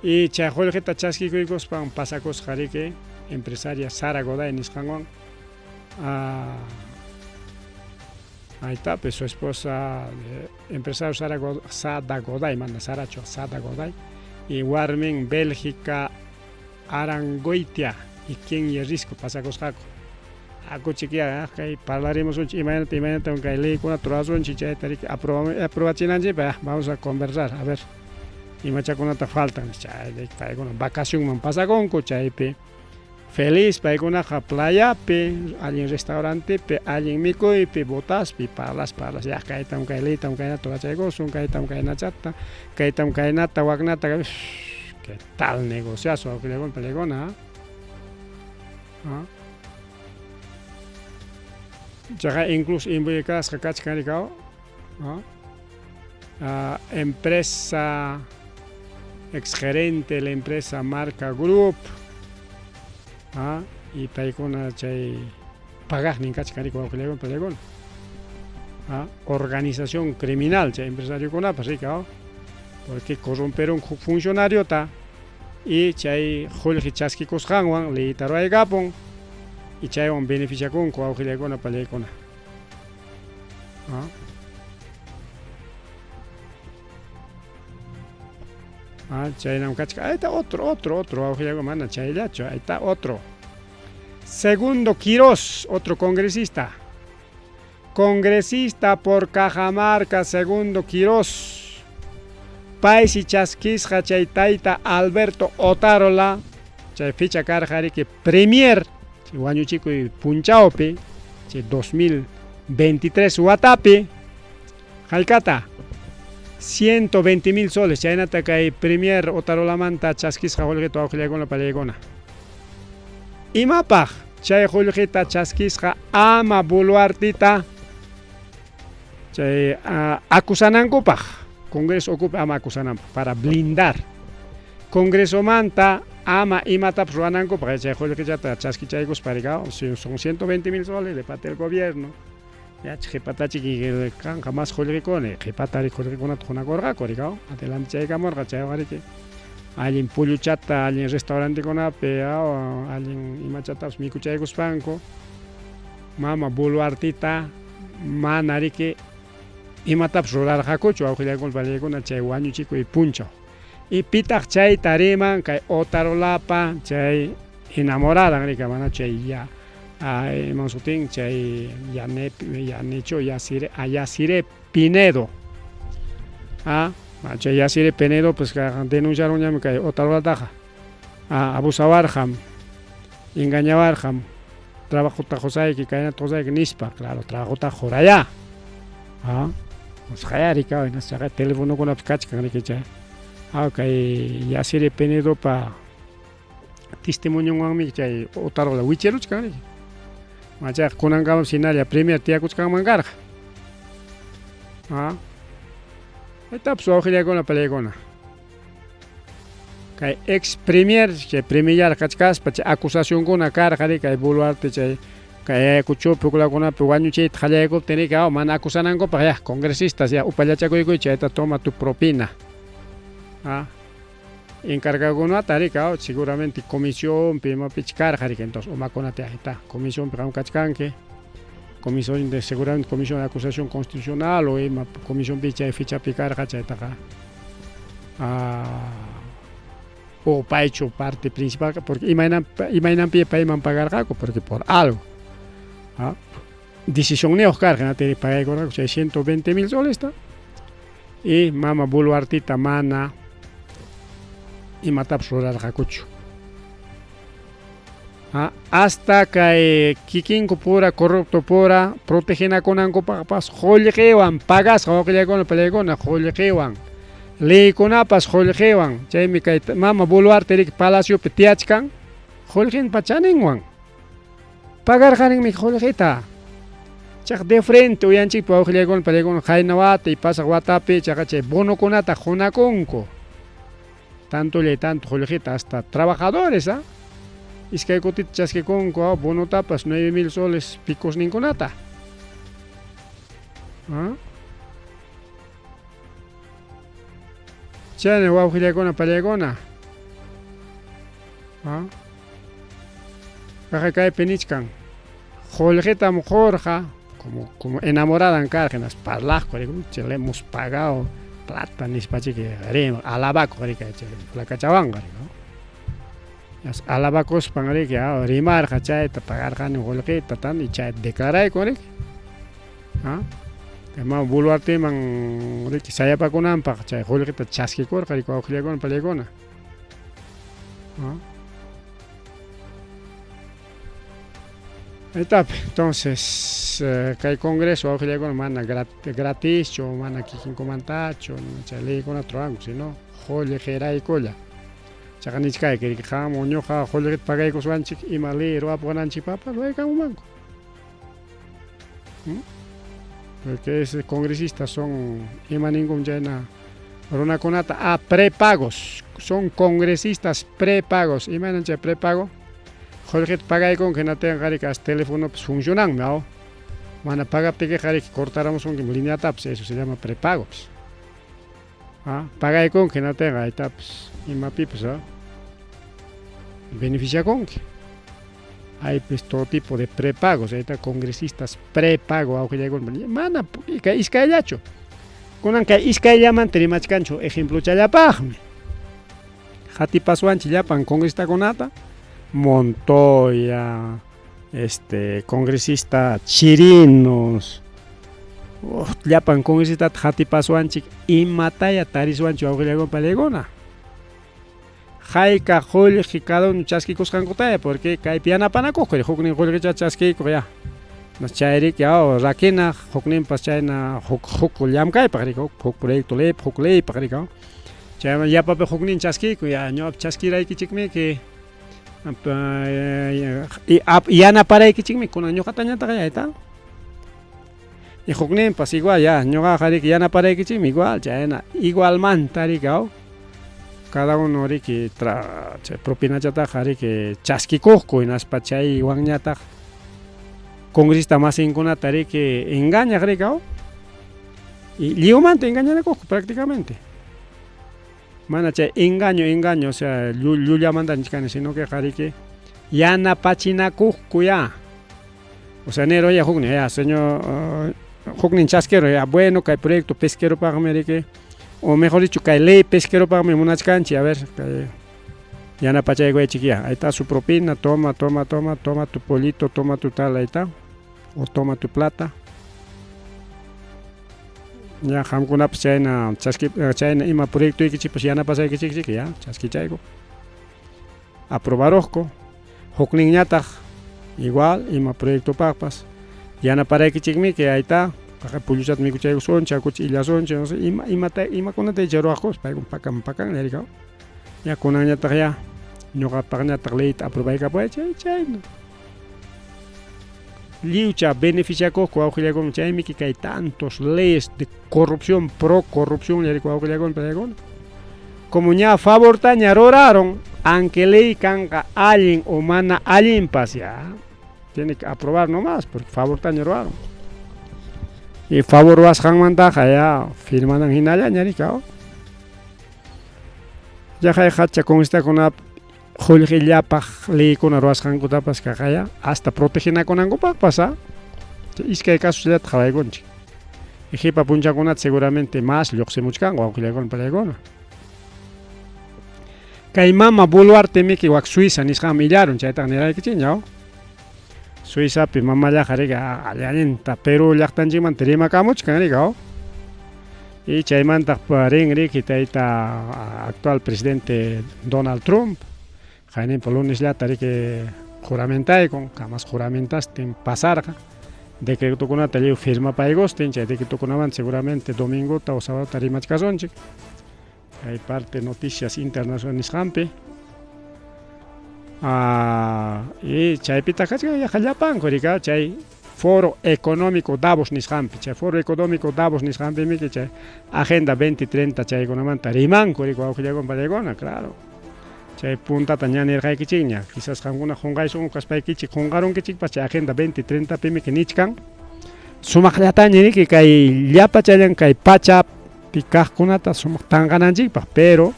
Y chay qullqita chaskikuykuspan pasakusqa riki empresaria Sara Goday nisqanwan ahí está pues su esposa empresario Sara Sada Goday mana Sarachu Sada Goday y warmin Bélgica Arangoitia y Kenye Risco pasakusqaku akuchik kay parlarimusunchik imaynata imaynata kay leykunata rurasunchik chayta riki aprobachinanchikpaq vamos a conversar a ver imachakunata faltan chay paykuna vacacionman pasakunku chaypi feliz paykunaqa playapi allin restaurantepi allin mikuypi botaspi parlas parlas ya kaytam kay leytam kaynata rurachaykusun kaytam kaynachata kaytam kaynata waknata qué tal negociazo wawqillaykuna pallaykuna. Chaqa incluso involucrasqa kachkan rikaw empresa exgerente la empresa Marca Group y paykuna chay pagaqnin kachkan riki wawqillaykuna pallaykuna. Organización criminal chay empresariokunapas riki porque corromperon huk funcionariota. Y chay qullqi chaskikusqanwan leyta ruwaykapun y chaywan beneficiakunku wawqillaykuna pallaykuna. Ah. Ah, chaynam kachka. Ahí está otro, otro, otro wawqillaykuna, mana chayllachu, ahí está otro. Segundo Quirós, otro congresista. Congresista por Cajamarca, Segundo Quirós. Paysi chaskisqa chay tayta Alberto Otárola, chay ficha karqa riki premier, chay wañuchikuy punchawpi, chay 2023 watapi, haykata 120 mil soles, chaynata kay premier Otárolamanta chaskisqa qullqita wawqillaykuna pallaykuna. Imapaq chay qullqita chaskisqa ama Boluartita chay acusanankupaq, Congreso ukupi ama acusananpaq, para blindar. Congresomanta ama imatapas ruwanankupaq, chay qullqichata chaskichaykuspa rika, son 120 mil soles de parte del gobierno. Ya qhipatachiki kanqa más qullqikuna, qhipata riki qullqikunata qunakurqaku rika, adelante chaykamurqa chaywan riki allin pulluchata, allin restaurantekunapi, allin imachatapas mikuchaykuspanku, mama Boluartita mana riki imatapas rurarqakuchu wawqillaykuna pallaykuna chay wañuchikuy punchaw. Y pitaq chayta riman kay Otarolapa chay enamoradan rika mana chay ya iman sutin chay Yanecho Yacire, Yacire Pinedo. Chay Yacire Pinedo pues denunciaron ñami kay Otarolataqa. Abusawarqam, engañawarqam, trabajota qusayki, kaynata qusayki nispa, claro, trabajota quraya. Usqhaya rika, hinaspa telefonokunapas kachkan riki chay. Kay Yacire Pinedopa testimonionwanmi chay Otarola wicharuchkan riki. Machayqa kunankamapas hinalla premier tiyakuchkanman karqa. Chaytapas wawqillaykuna palaykuna. Kay ex premier chay premier kachkaspa chay acusacionkuna karqa riki kay Boluarte chay kay Ayacuchopi huklakunapi wañuchiyta qallaykuptin riki mana acusanankupaq ya congresistas ya upallachakuykuy chayta toma tu propina. Encargakunata riki seguramente comisionpi imapich karqa riki entonces umakunata ya está comisionpi qam kachkanki. Comisión de seguramente comisión de acusación constitucional o ima comisionpi chay fichapi karqa chaytaqa o paychu parte principal porque imaynanpi payman pagarqaku porque por algo decisionniyuq karqa hinaptin pagaykurqaku chay 120 mil solesta y mama Boluartita mana imatapas rurarqakuchu. Hasta kay kikinku pura corrupto pura protegenakunankupaqpas qullqiwan pagasqa wawqillaykuna pallaykuna qullqiwan leykunapas qullqiwan chaymi kay mama Boluarte riki palaciopi tiyachkan qullqinpa chaninwan pagarqaninmi qullqita chaq de frente uyanchikpi wawqillaykuna pallaykuna qayna wata y pasaq watapi chaqa chay bonokunata qunakunku tantolla y tanto qullqita hasta trabajadores iskay kutita chaskikunku bonotapas 9000 soles picosninkunata. Chayna wawqillaykuna pallaykuna. Kaqay kaypi nichkan qullqitam qurqa como como enamoradan karqa hinaspa parlaqku riki le hemos pagado plata nispachiki rimaq alabakuq riki chay flakachawanqa riki alabakuspan riki rimarqa chayta pagarqani qullqita tan y chayta declaraykun riki mama Boluarteman riki sayapakunanpaq chay qullqita chaskikurqa riki wawqillaykuna pallaykuna. Ahí entonces kay congreso wawqillaykuna mana gratischu mana kikinkumantachu chay leykunata ruwanku sino qullqiraykulla. Chaqa nichkayki riki qam ñuqa qullqita pagaykuswanchik ima ley ruwapuwananchikpaqpas ruwaykamunmanku. Porque ese congresistas son ima ninkum chayna runakunata prepagos, son congresistas prepagos. Imaynan chay prepago? Qullqita pagaykunki hinaptinqa riki hasta telefonopas funcionanmi mana pagaptikiqa riki cortaramusunkim lineatapas, eso se llama prepago. Pagaykunki hinaptinqa ahí está imapipas. Beneficiakunki. Hay pues todo tipo de prepagos, ahí está congresistas prepago wawqillaykuna, mana kay iskayllachu. Kunan kay iskayllamanta rimachkanchu ejemplochallapaqmi. Qatipaswanchik llapan congresistakunata, Montoya, este congresista Chirinos, llapan congresistata qatipaswanchik imataya tariswanchik wawqillaykuna palaykuna. Hayka qullqi cada uno chaskikusqankutaya porque kaypi yanapanakuqku huknin qullqicha chaskiykuq ya chayriki aw rakina hukninpas chayna huk huk llamkaypaq riki huk proyecto leypaq huk leypaq riki chayman yapapi huknin chaskiyku ya ñuqapi chaskiraykichikmiki yanaparaykichikmi kunan ñuqatañataq ya ta y hukninpas igual ya ñuqaqa riki yanaparaykichikmi igual chayna igualmanta riki aw cada uno riki tra chay propinachataqa riki chaskikuqku hinaspa chaywanñataq congresista masinkunata riki engañaq riki aw y lliwmanta engañanakuqku prácticamente mana chay engaño engaño o sea llullamanta nichkani sino que riki yanapachinakuqku ya. O sea, nero ya huknin, ya, señor, huknin chasquero, ya, bueno, kay proyecto pesqueropaqmi riki, o mejor dicho, kay ley pesqueropaqmi munachkanchik, a ver, kay yanapachaykuwaychik ya, ahí está su propina, toma, toma, toma, toma tu pollito, toma tu tal, ahí está, o toma tu plata. Ya, qamkunapas chayna chaski chayna ima proyectoykichikpas yanapasaykichik ya, chaskichayku. Aprobaruqku, hukninñataq igual ima proyectopaqpas yanaparaykichikmiki ayta pulluchata mikuchaykusunchik akucha illasunchik no sé ima imata imakunata icha ruwaqkus paykuna pakan pakan rikaw ya kunanñataq ya ñuqapaqñataq leyta aprobaykapuwaychik chayna lliwcha beneficiakuqku wawqillaykuna chaymiki kay tantos leyes de corrupción pro corrupción riki wawqillaykuna paykuna como ña favortaña ruraron aunque ley kanqa allin o mana allinpas ya tiene que aprobar nomás porque favortaña ruraron y favor ruwasqanmantaqa ya firmanan hinallaña riki ya hacha congresistakuna qullqillapaq leykuna ruwasqankutapas kaqaya hasta protegenakunankupaqpas a iskay casos-llata qhawaykunchik y qipa punchakunata seguramente más lluqsimuchkanqa wawqillaykuna palaykuna. Kay mama Boluarte miki wak Suiza nisqanmi illarun chaytaqa niraykichikña. Suizapi mamallaqa riki allinta Perú llaqtanchikmanta rimakamuchkan riki y chaymantaq rin riki tayta actual presidente Donald Trump qayninpa lunesllata riki juramentayku kamas juramentastin pasarqa decretokunata lliw firmapaykustin chay decretokunamanta seguramente domingota o sabadota rimachkasunchik kay parte noticias internacional nisqanpi y chaypitaq kachkan yaqa llapanku riki chay Foro Económico Davos nisqanpi chay Foro Económico Davos nisqanpimiki chay Agenda 2030 chaykunamanta rimanku riki wawqillaykuna pallaykuna claro chay puntata ña nirqaykichikña quizás qamkuna qunqaysunku kaspaykichik qunqarunkichikpas chay Agenda 2030 pimiki nichkan sumaqllataña riki kay llapachallan kay pachapi kaqkunata sumaq tanqananchikpaq pero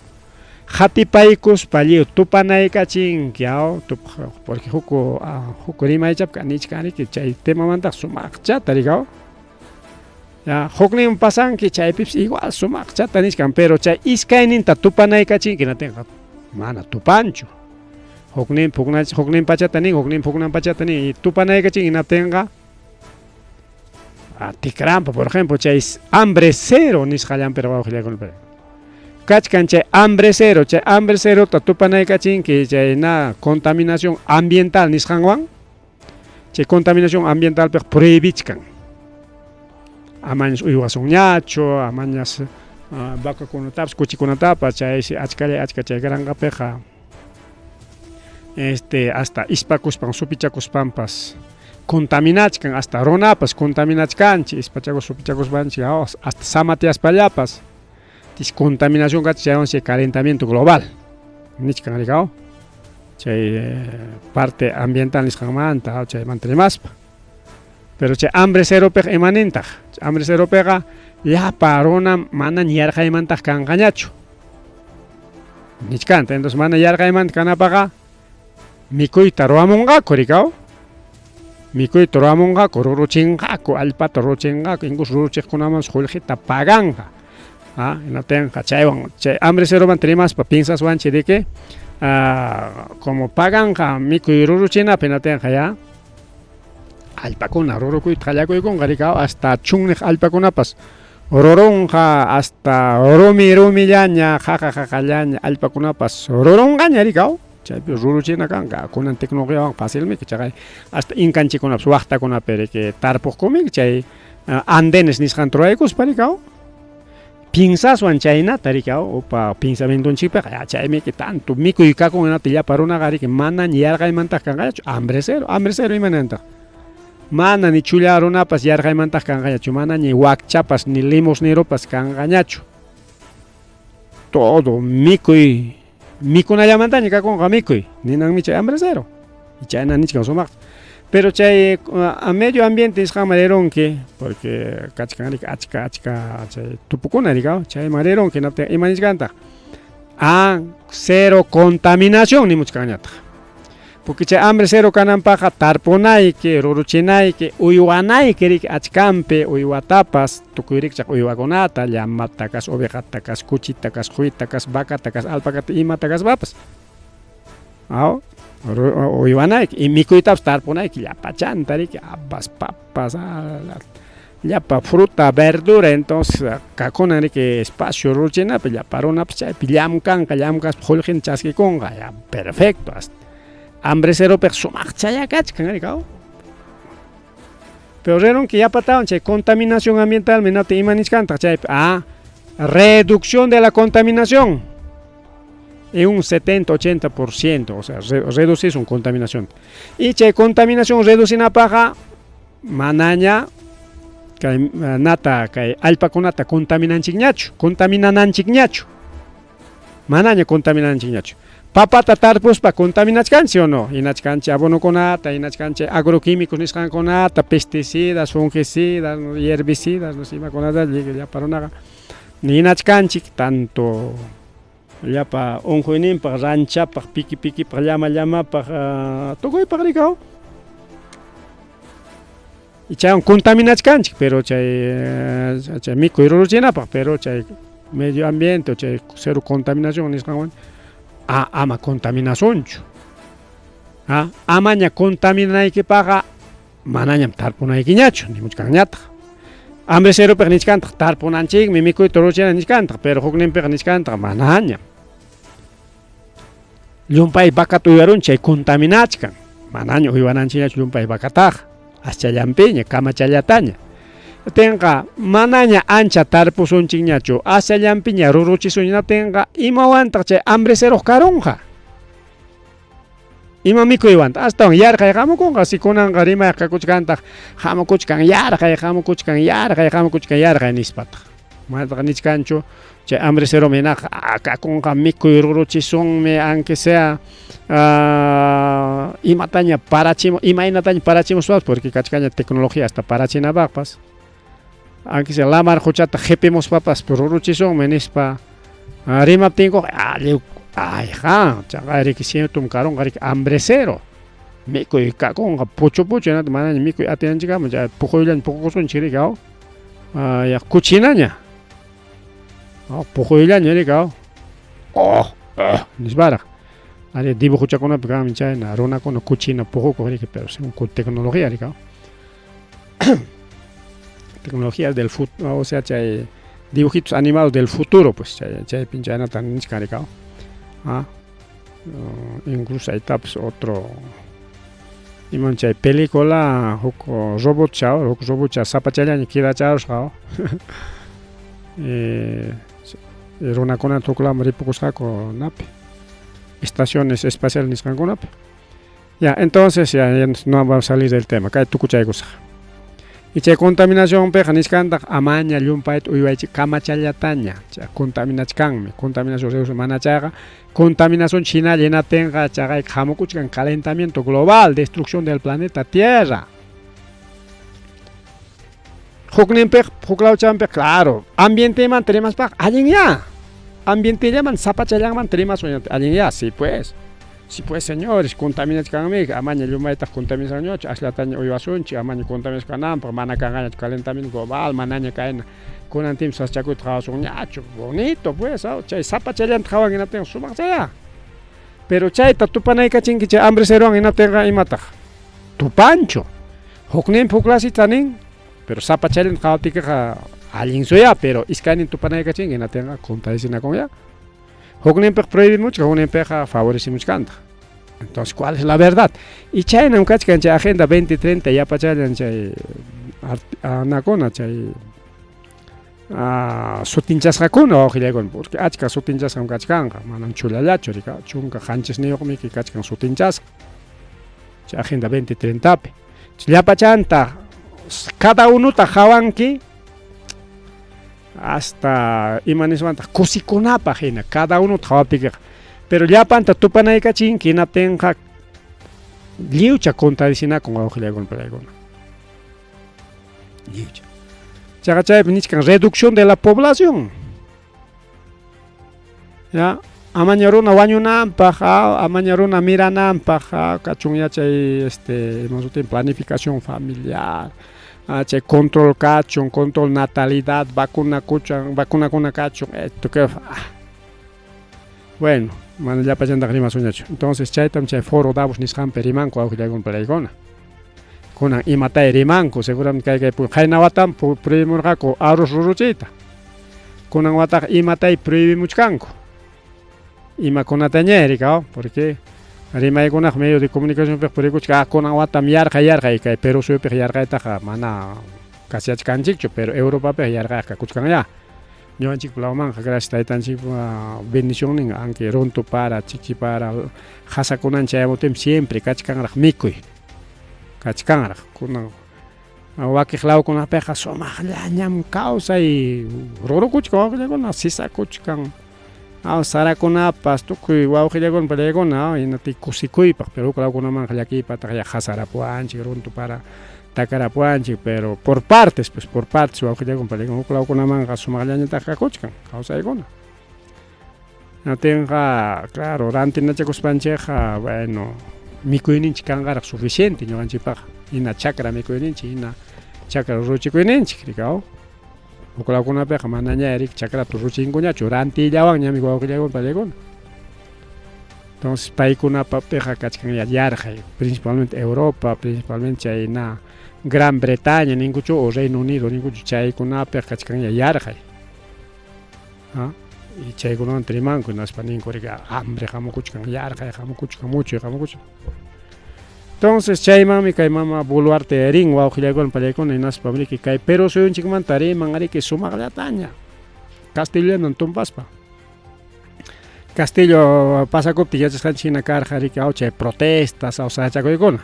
qatipaykuspa lliw tupanaykachinki aw porque huk huk rimaychapka nichkan riki chay temamantaq sumaqchata riki aw ya huknin pasanki chaypipas igual sumaqchata nichkan pero chay iskayninta tupanaykachinki hinatinqa mana tupanchu huknin huknin pachata nin huknin huknan pachata nin tupanaykachinki hinaptinqa tikrampa por ejemplo chay hambre cero nisqallanpi wawqillaykuna kachkan chay hambre cero chay hambre cerota tupanaykachinki chay na contaminación ambiental nisqanwan chay contaminación ambientalpiqa prohibichkan amañas uywasunñachu amañas vacakunatapas kuchikunatapas chaysi achkalla achka chay granjapiqa este hasta ispakuspan supichakuspanpas contaminachkan hasta runapas contaminachkanchik ispachakus supichakuspanchik hasta samatyaspallapas tis contaminación kachkan chaywansi calentamiento global nichkan riki chay parte ambiental nisqanmanta chaymanta rimaspa pero chay hambre ceropiqa imanintaq hambre ceropiqa llapa runa mana yarqaymantaq kanqañachu nichkanta entonces mana yarqaymanta kanapaqa Mikuyta ruwamunqaku, rikaw? Mikuyta ruwamunqaku, ruruchinqaku, allpata ruruchinqaku, incluso ruruchiqkunamanpas qullqita paganqa. Ah, hinaptinqa chaywan chay hambre ceromanta rimaspa piensaswanchik de que ah, como paganqa mikuy ruruchinapi hinaptinqa ya allpakuna rurukuyta qallakuykunqa rikaw hasta chunniq allpakunapas rurunqa hasta rumi rumillaña qaqa qaqallaña allpakunapas rurunqaña rikaw chaypi ruruchina kanqa kunan tecnologiawan facilmi chaqay hasta inkanchikkunapas waqtakunapi riki tarpuqkumi chay andenes nisqanta ruraykuspa rikaw piensaswan chaynata rikaw upa pensamientonchikpiqa ya chaymiki tanto mikuy kakun hinata llapa runaqa riki manaña yarqaymantaq kanqañachu hambre cero hambre cero imanantaq mana ni chulla runapas yarqaymantaq kanqañachu manaña wakchapas ni limosneropas kanqañachu todo mikuy mikunallamantaña kakunqa mikuy ninanmi chay hambre cero chayna nichkan sumaqta pero chay a medio ambiente nisqanman rirunki porque kachkan riki achka achka chay tupukuna rikaw chayman rirunki hinaptin ima nichkantaq a cero contaminación nimuchkanñataq porque chay hambre cero kananpaqqa tarpunayki ruruchinayki uywanayki riki achkanpi uywatapas tukuy rikchaq uywakunata llamata kas ovejata kas kuchita kas quyta kas vacata kas alpacata imata kaspapas aw uywanayki y mikuytapas tarpunayki llapachanta riki habas papas llapa fruta verdura entonces kakunan riki espacio ruruchinapi llapa runapas chaypi llamkanqa llamkaspa qullqinta chaskikunqa ya perfecto hasta hambre ceropiqa sumaqchaya kachkan riki aw pero rirunki yapatawan chay contaminación ambiental hinaptin ima nichkantaq chaypi ah reducción de la contaminación en un 70-80%, o sea, re, reducisun contaminación. Y chay contaminación reducinapaqqa manaña kay nata kay allpakunata contaminanchikñachu, contaminananchikñachu. Manaña contaminananchikñachu. Papata tarpuspa contaminachkanchik o no? Hinachkanchik abonokunata, hinachkanchik agroquímicos nisqankunata, pesticidas, fungicidas, herbicidas, no sé imakunata llapa runaqa hinachkanchik tanto llapa unquyninpaq, ranchapaq, piki pikipaq, llama llamapaq, tukuypaq rikaw. Y chaywan contaminachkanchik, pero chay chay mikuy ruruchinapaq, pero chay medio ambiente o chay cero contaminación nisqanwan ama contaminasunchu. Ah, amaña contaminanaykipaqqa manañam tarpunaykiñachu nimuchkanñataq. Hambre ceropiq nichkantaq tarpunanchikmi mikuyta ruruchina nichkantaq, pero hukninpiqa nichkantaq manañam. Llumpay vacata uywarun chay contaminachkan, manaña uywananchikñachu llumpay vacataqa, aschallanpiña, kamachallataña. Tinqa manaña ancha tarpusunchikñachu, aschallanpiña ruruchisunchik imawantaq chay hambre ceroq karunqa? Ima mikuywantaq? Astawan yarqay hamukunqa, si kunanqa rimayqa kakuchkantaq hamukuchkan yarqay, hamukuchkan yarqay, hamukuchkan yarqay nispataq. Manataq nichkanchu chay hambre cero hinaqa kakunqa mikuy ruruchisunmi aunque sea imataña parachimu imaynataña parachimuspapas porque kachkanña tecnología hasta parachinapaqpas aunque sea lamar quchata qipimuspapas ruruchisunmi nispa rimaptinkuqa lliw ayqa chaqay riki ciertom karunqa riki hambre cero mikuy kakunqa puchu puchu hinata manaña mikuy atinanchikkama chay puquyllaña puqukusunchik riki aw ya kuchinaña puquyllaña riki aw oh oh nisparaq ari dibujochakunapi kanmi chayna runakuna kuchina puqukuq riki pero según con tecnología riki aw tecnologías del futuro o sea chay dibujitos animados del futuro pues chay chaypin chaynata nichkan riki aw ah incluso aytapas otro imam chay película huk robotcha huk robotcha sapachallaña quedacharusqa runakunata huk lawman ripukusqaku napi estaciones espaciales nisqankunapi ya entonces ya, ya no vamos a salir del tema kay tukuchaykusaq y chay contaminacionpiqa nichkantaq amaña llumpayta uywaychik kamachallataña chay contaminachkanmi contaminación reduce mana chayqa contaminación hinalla hinaptinqa chaqayqa hamukuchkan calentamiento global destrucción del planeta Tierra hukninpiqa huk lawchanpiqa claro ambientemanta rimaspaqa allinyá ambientellaman sapachallanmanta rimasun allinyá sí pues. Si pues señores, contaminachkanmi, amaña llumaytaq contaminacionñachu, asllataña uywasunchik, amaña contaminasqa kananpaq, mana kanqañachu calentamiento global, manaña kayna kunan tiempo sasachakuyta qawasunñachu. Bonito pues, chay sapachallanta qawan hinaptinqa sumaqchayá. Pero chayta tupanaykachinki chay hambre cerowan hinaptinqa imataq? Tupanchu. Hukninpi huk lasita nin, pero sapachallanta qawaptikiqa allin suyá, pero iskaynin tupanaykachinki hinaptinqa contradicinakunyá. Hukninpiqa prohibimuchkan, hukninpiqa favorecimuchkantaq. Entonces, ¿cuál es la verdad? Y chaynam kachkan chay Agenda 2030 yapachallan chay anakuna, chay sutinchasqakuna wawqillaykuna, porque achka sutinchasqam kachkanqa, manam chullallachu, rika, 17niyuqmi kachkan sutinchasqa chay Agenda 2030pi. Llapachanta cada unuta qawanki hasta ima niswantaq kusikunapaq hina cada unuta qhawaptikiqa, pero llapanta tupanaykachinki hinaptinqa lliwcha contradicinakun wawqillaykuna paykuna. Lliwcha. Chaqa chaypi nichkan reducción de la población. Ya, amaña runa wañunanpaq, amaña runa mirananpaq, kachun yachay este ima sutin planificación familiar, chay control kachun, control natalidad, vacuna kuchan, vacunakuna kachun, esto que Bueno, mana llapallantaqa rimasunñachu. Entonces chaytam chay foro Davos nisqanpi rimanku wawqillaykuna palaykuna. Kunan imatay rimanku, seguramente kay kay qayna watam prohibimurqaku arroz ruruchiyta. Kunan wataqa imatay prohibimuchkanku. Imakunataña rikaw, porque rimaykunaq medio de comunicacionpiqa purikuchka, kunan watam yarqay yarqay kay Perú suyupiqa yarqaytaqa mana kasiachkanchikchu, pero Europapiqa yarqayqa kakuchkanyá. Ñuqanchikpa lawmanqa gracias taytanchikpa bendicionnin aunque runtu para, chichi para, qasakunan chayamuptinpas siempre kachkanraq mikuy. Kachkanraq. Kunan wakiq lawkunapiqa sumaqllañam kawsay rurukuchkan wawqillakuna, sisakuchkan. Sarakunapas tukuy wawqillakuna pallaykuna hinati kusikuypaq, pero huk lawkunamanqa llakiypataq ya qasarapuwanchik, runtu para takarapuwanchik, pero por partes, pues por partes wawqillakuna pallaykuna huk lawkunamanqa sumaqllañataq kakuchkan kawsaykuna. Hinaptinqa, claro, rantinachakuspanchikqa, bueno, mikuyninchik kanqaraq suficiente ñuqanchikpaqqa, hina chakra mikuyninchik, hina chakra ruruchikuyninchik, rikaw. Huk lawkunapiqa manaña riki chakrata ruruchinkuñachu, rantiyllawanñami wawqillaykuna pallaykuna. Entonces paykunapapiqa kachkan yarqay, principalmente Europa, principalmente chayna Gran Bretaña ninkuchu o Reino Unido ninkuchu, chaykunapiqa kachkan yarqay. Y chaykunamanta rimanku, hinaspa ninku riki hambre hamukuchkan, yarqay hamukuchkan, muchuy hamukuchkan. Entonces chaymanmi kay mama Boluarte rin wawqillaykuna pallaykuna, hinaspa riki kay Perú suyunchikmanta riman riki sumaqllataña castellano tumpaspa. Castillo pasakuptin yachasqanchik hina karqa riki chay protestas aw sachakuykuna.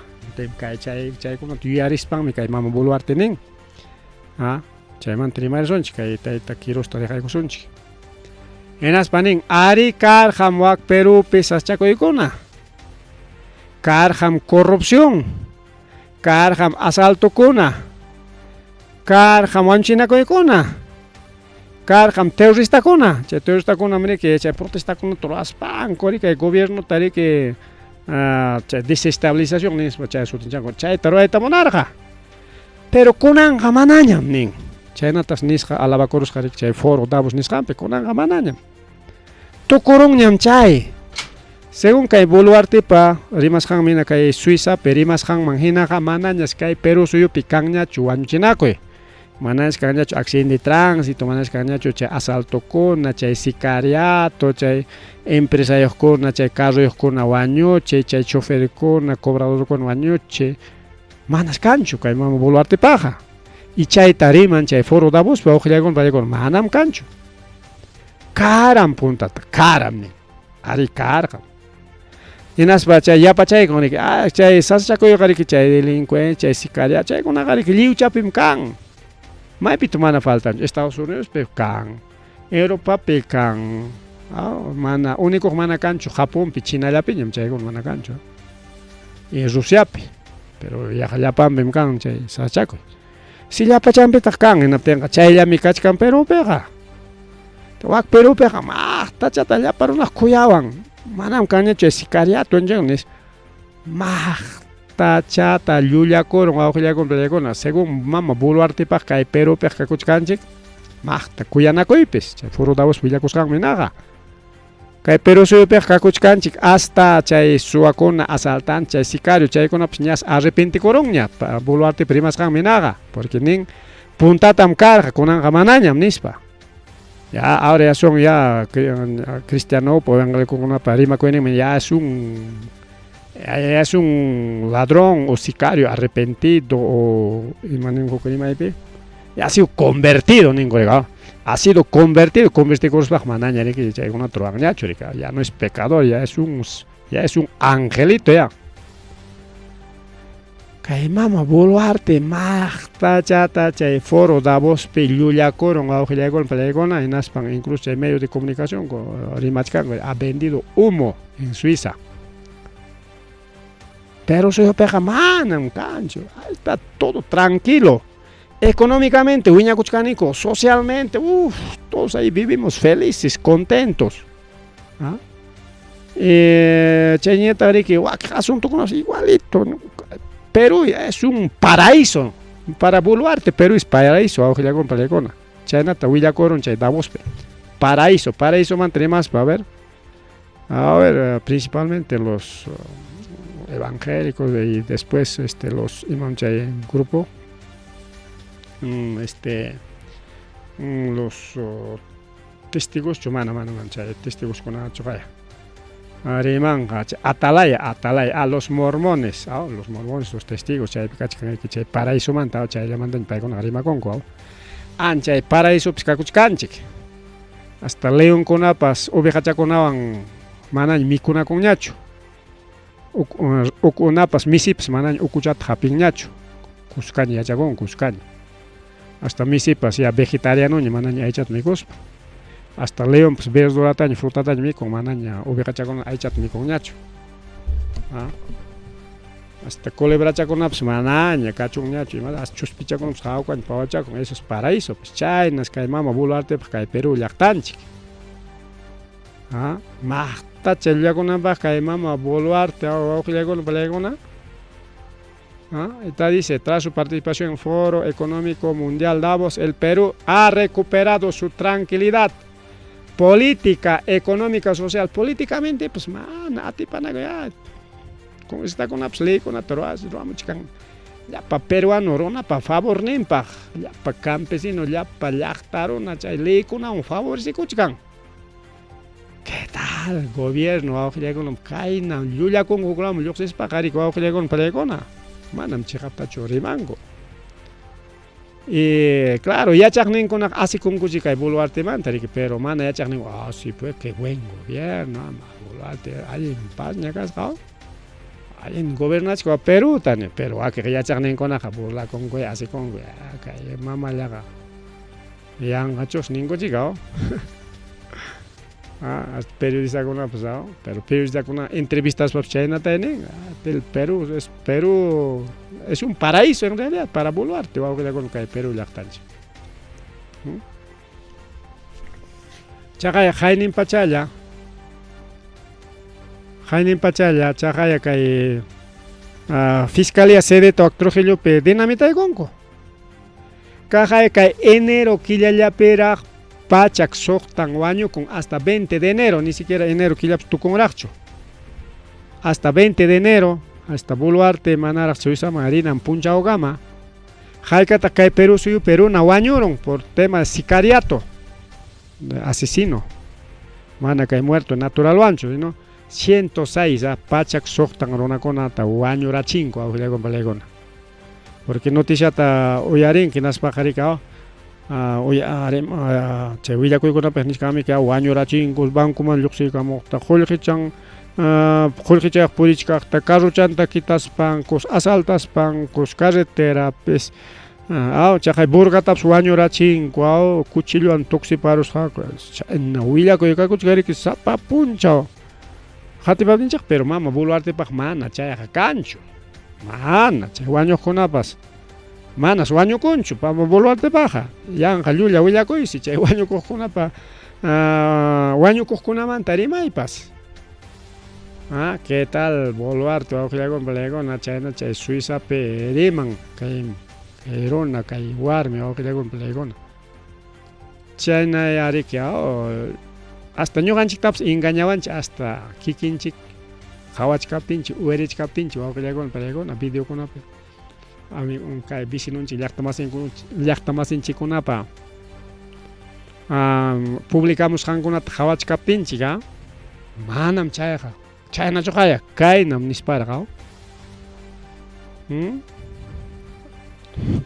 Kay chay chaykunata yuyarispanmi kay mama Boluarte nin. Chaymanta rimarisunchik kay tayta Quirosta riqaykusunchik. Hinaspa nin, ari karqam wak Perúpi sachakuykuna. Karqam corrupción, karqam asaltokuna, karqam wañuchinakuykuna, karqam terroristakuna. Chay terroristakuna riki chay protestakunata ruraspanku riki kay gobiernota riki chay desestabilización nispa chay sutinchanku chayta rurayta munarqa. Pero kunanqa manañam nin. Chaynatas nisqa alabakurusqa riki chay foro Davos nisqanpi, kunanqa manañam. Tukurunñam chay. Según kay Boluartepa rimasqanman hina kay Suizapi rimasqanman hinaqa manañas kay Perú suyupi kanñachu wañuchinakuy. Manañas kanñachu accidente de tránsito, manañas kanñachu chay asaltokuna, chay sicariato, chay empresayuqkuna, chay carroyuqkuna wañuchiy, chay choferkuna, cobradorkuna wañuchiy. Manas kanchu kay mama Boluartepaqa. Y chayta riman chay foro Davospi wawqillaykuna pallaykuna manam kanchu. Karam puntata, karam nin. Ari karqam. Hinaspa chay yapachaykun riki, chay sasachakuyqa riki chay delincuencia, chay sicaria, chaykunaqa riki lliwchapim kan. Maypitaq mana faltanchu, Estados Unidospi kan, Europapi kan, mana único mana kanchu Japonpi, Chinallapiñam chaykuna mana kanchu. Y Rusiapi, pero yaqa llapanpim kan chay sasachakuy. Si llapachanpitaq kan, hinaptinqa chayllami kachkan Perúpiqa. Wak Perúpiqa maqtachata llapa runaq kuyawan. Manam kanñachu sicariato nispa. Maqtachata llullakurun wawqillakuna payllakuna según mama Boluartepaq kay Perupiq kakuchkanchik maqta kuyanakuypis chay Foro Davos willakusqanmi hinaqa. Kay Perú suyupiqa kakuchkanchik hasta chay suwakuna asaltante chay sicario chaykunapas ñas arrepentikurunña Boluartepa rimasqanmi hinaqa porque nin puntatam karqa kunanqa manañam nispa. Ya ahora ya son ya cristianopa evangelicokunapa rimakuyninmi ya es un ya es un ladrón o sicario arrepentido o ima ninku rimaypi ya ha sido convertido ninku ha sido convertido convertikuruspaqa manaña riki chaykunata ruwanñachu riki ya no es pecador ya es un ya es un angelito ya. Kay mama Boluarte maqtachata chay foro Davospi llullakurun wawqillaykuna pallaykuna hinaspan incluso chay medio de comunicación rimachkanku ha vendido humo en Suiza. Pero suyupiqa manam kanchu, está todo tranquilo. Económicamente wiñakuchkaniku, socialmente, uff, todos ahí vivimos felices, contentos. ¿Ah? Chayñataq riki wakin asuntokunapas igualito. Perú es un paraíso para Boluarte, Perú es paraíso, wawqillakuna pallaykuna. Chaynata willakurun chay Davospi. Paraíso, paraísomanta rimaspa, a ver. A ver, principalmente los evangélicos y después los imam chay grupo los testigoschu mana mana mana chay testigoskunachu qaya rimanqa chay atalaya atalaya a los mormones los mormones los testigos chaypi kachkan chay paraisomanta chayllamantaña paykunaqa rimakunku anchay paraisopis kakuchkanchik hasta leonkunapas ovejachakunawan manaña mikunakunñachu ukunapas misipas manaña ukuchata hapinñachu kuskaña yachakunku kuskaña hasta misipas ya vegetarianoña manaña aychata mikuspa hasta leonpas verdurataña frutataña mikun manaña ovejachakuna aychata mikunñachu hasta culebrachakunapas manaña kachunñachu ima hasta chuspichakunapas hawkaña pawachakun eso es paraíso pues chaynas kay mama Boluartepaq kay Perú llaqtanchik maqtacha llullakunanpaq kay mama Boluarte wawqillakuna pallaykuna. Esta dice, tras su participación en Foro Económico Mundial Davos, el Perú ha recuperado su tranquilidad política, económica, social. Políticamente, pues, mana, atipanaku ya. Con esta con leykunata ruwamuchkan llapa peruano runapa favorninpaq, llapa campesino, llapa llaqta runa chay leykunawan favorecekuchkan. ¿Qué tal gobierno wawqillakuna kayna llullakunku huklaman lluqsispaqa riki wawqillakuna pallaykuna? Manam chiqaptachu rimanku. Y claro, yachaqninkunaqa asikunkuchi kay Boluartemanta riki, pero mana yachaqninku, ah, sí pues, qué buen gobierno, ama Boluarte allin pasña kasqa, allin gobernachikun Perúta, pero wakiq yachaqninkunaqa burlakunku, asikunku, kay mamallaqa yanqachus ninkuchika. Hasta periodistakunapas, pero periodistakuna entrevistaspapas chaynata nin, el Perú es Perú es un paraíso en realidad para Boluarte, wawqillakuna kay Perú llaqtanchik. Chaqaya haynin pachalla haynin pachalla chaqaya kay Fiscalía sede wak Trujillopi dinamitaykunku. Kaqaya kay enero killallapiraq pachak suqtan wañukun hasta 20 de enero, ni siquiera enero killapas tukunraqchu. Hasta 20 de enero, hasta Boluarte manaraq Suizaman rinan punchawkama. Haykataq kay Perú suyupi runa wañurun por tema de sicariato, de asesino. Mana kay muerto naturalwanchu, sino 106 pachak suqtan runakunata wañurachinku wawqillakuna pallaykuna. Porque noticiata uyarinki hinaspaqa riki chay willakuykunapiq nishkanmi wañurachinku bancoman lluqsiykamuqta qullqichan qullqichayuq purichkaqta carrochanta quitaspankus asaltaspankus carreterapis chaqay burgatapas wañurachinku cuchillowan tuksiparusqaku chayna willakuy kakuchkan riki sapa punchaw qatipaptinchik pero mama Boluartepaq mana chayqa kanchu mana chay wañuqkunapas manas wañukunchu mama Boluartepaqqa yanqa llulla willakuysi chay wañukuqkunapa wañukuqkunamanta rimaypas. Ah, ¿qué tal Boluarte wawqillakuna palaykuna chayna chay Suizapi riman kay kay runa kay warmi wawqillakuna palaykuna chayna ariki hasta ñuqanchiktapas engañawanchik hasta kikinchik qhawachkaptinchik uyarichkaptinchik wawqillakuna palaykuna videokunapi kay vecinonchik llaqtamasinchikkunapa publicamusqankunata qhawachkaptinchik a manam chayqa chaynachuqaya kaynam nisparqa.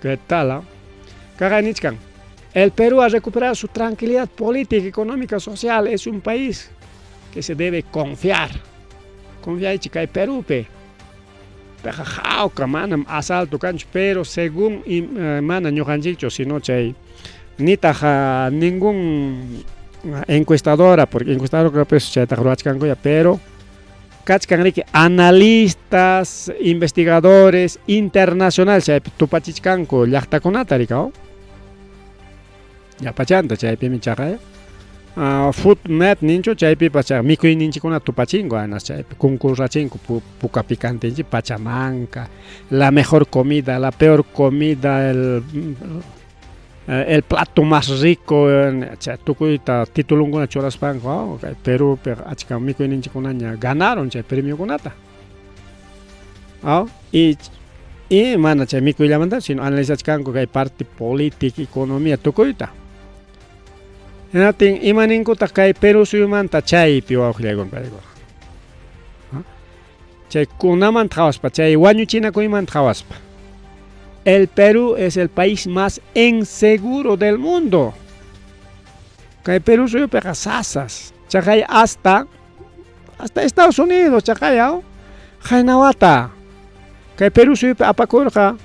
¿Qué tal? Kaqay nichkan el Perú ha recuperado su tranquilidad política, económica, social. Es un país que se debe confiar. Confiaychik kay Perúpi. Piqa hawka manam asalto kanchu, pero según mana ñuqanchikchu, sino chay nitaq ningún encuestadora, porque encuestadora pues chaytaqa ruwachkankuya, pero kachkan riki analistas, investigadores internacional chaypi tupachichkanku llaqtakunata rikaw. Llapachanta chaypimi chaqay Foodnet ninchu chaypipas chay mikuyninchikuna tupachinku anas chaypi concurrachinku puka picantenchik pachamanka, la mejor comida, la peor comida, el plato más rico, chay tukuyta titulunkuna churaspanku kay Perúpi achka mikuyninchikkunaña ganaron chay premiokunata. Y mana chay mikuyllamanta sino analizachkanku kay parte política, economía tukuyta. Hinaptin imaninkutaq kay Perú suyumanta chaypi wawqillaykuna paykuna. Chay kunamanta qhawaspa, chay wañuchinakuymanta qhawaspa. El Perú es el país más inseguro del mundo. Kay Perú suyupiqa sasas. Chaqay hasta Estados Unidos chaqay qayna wata. Kay Perú suyupi apakurqa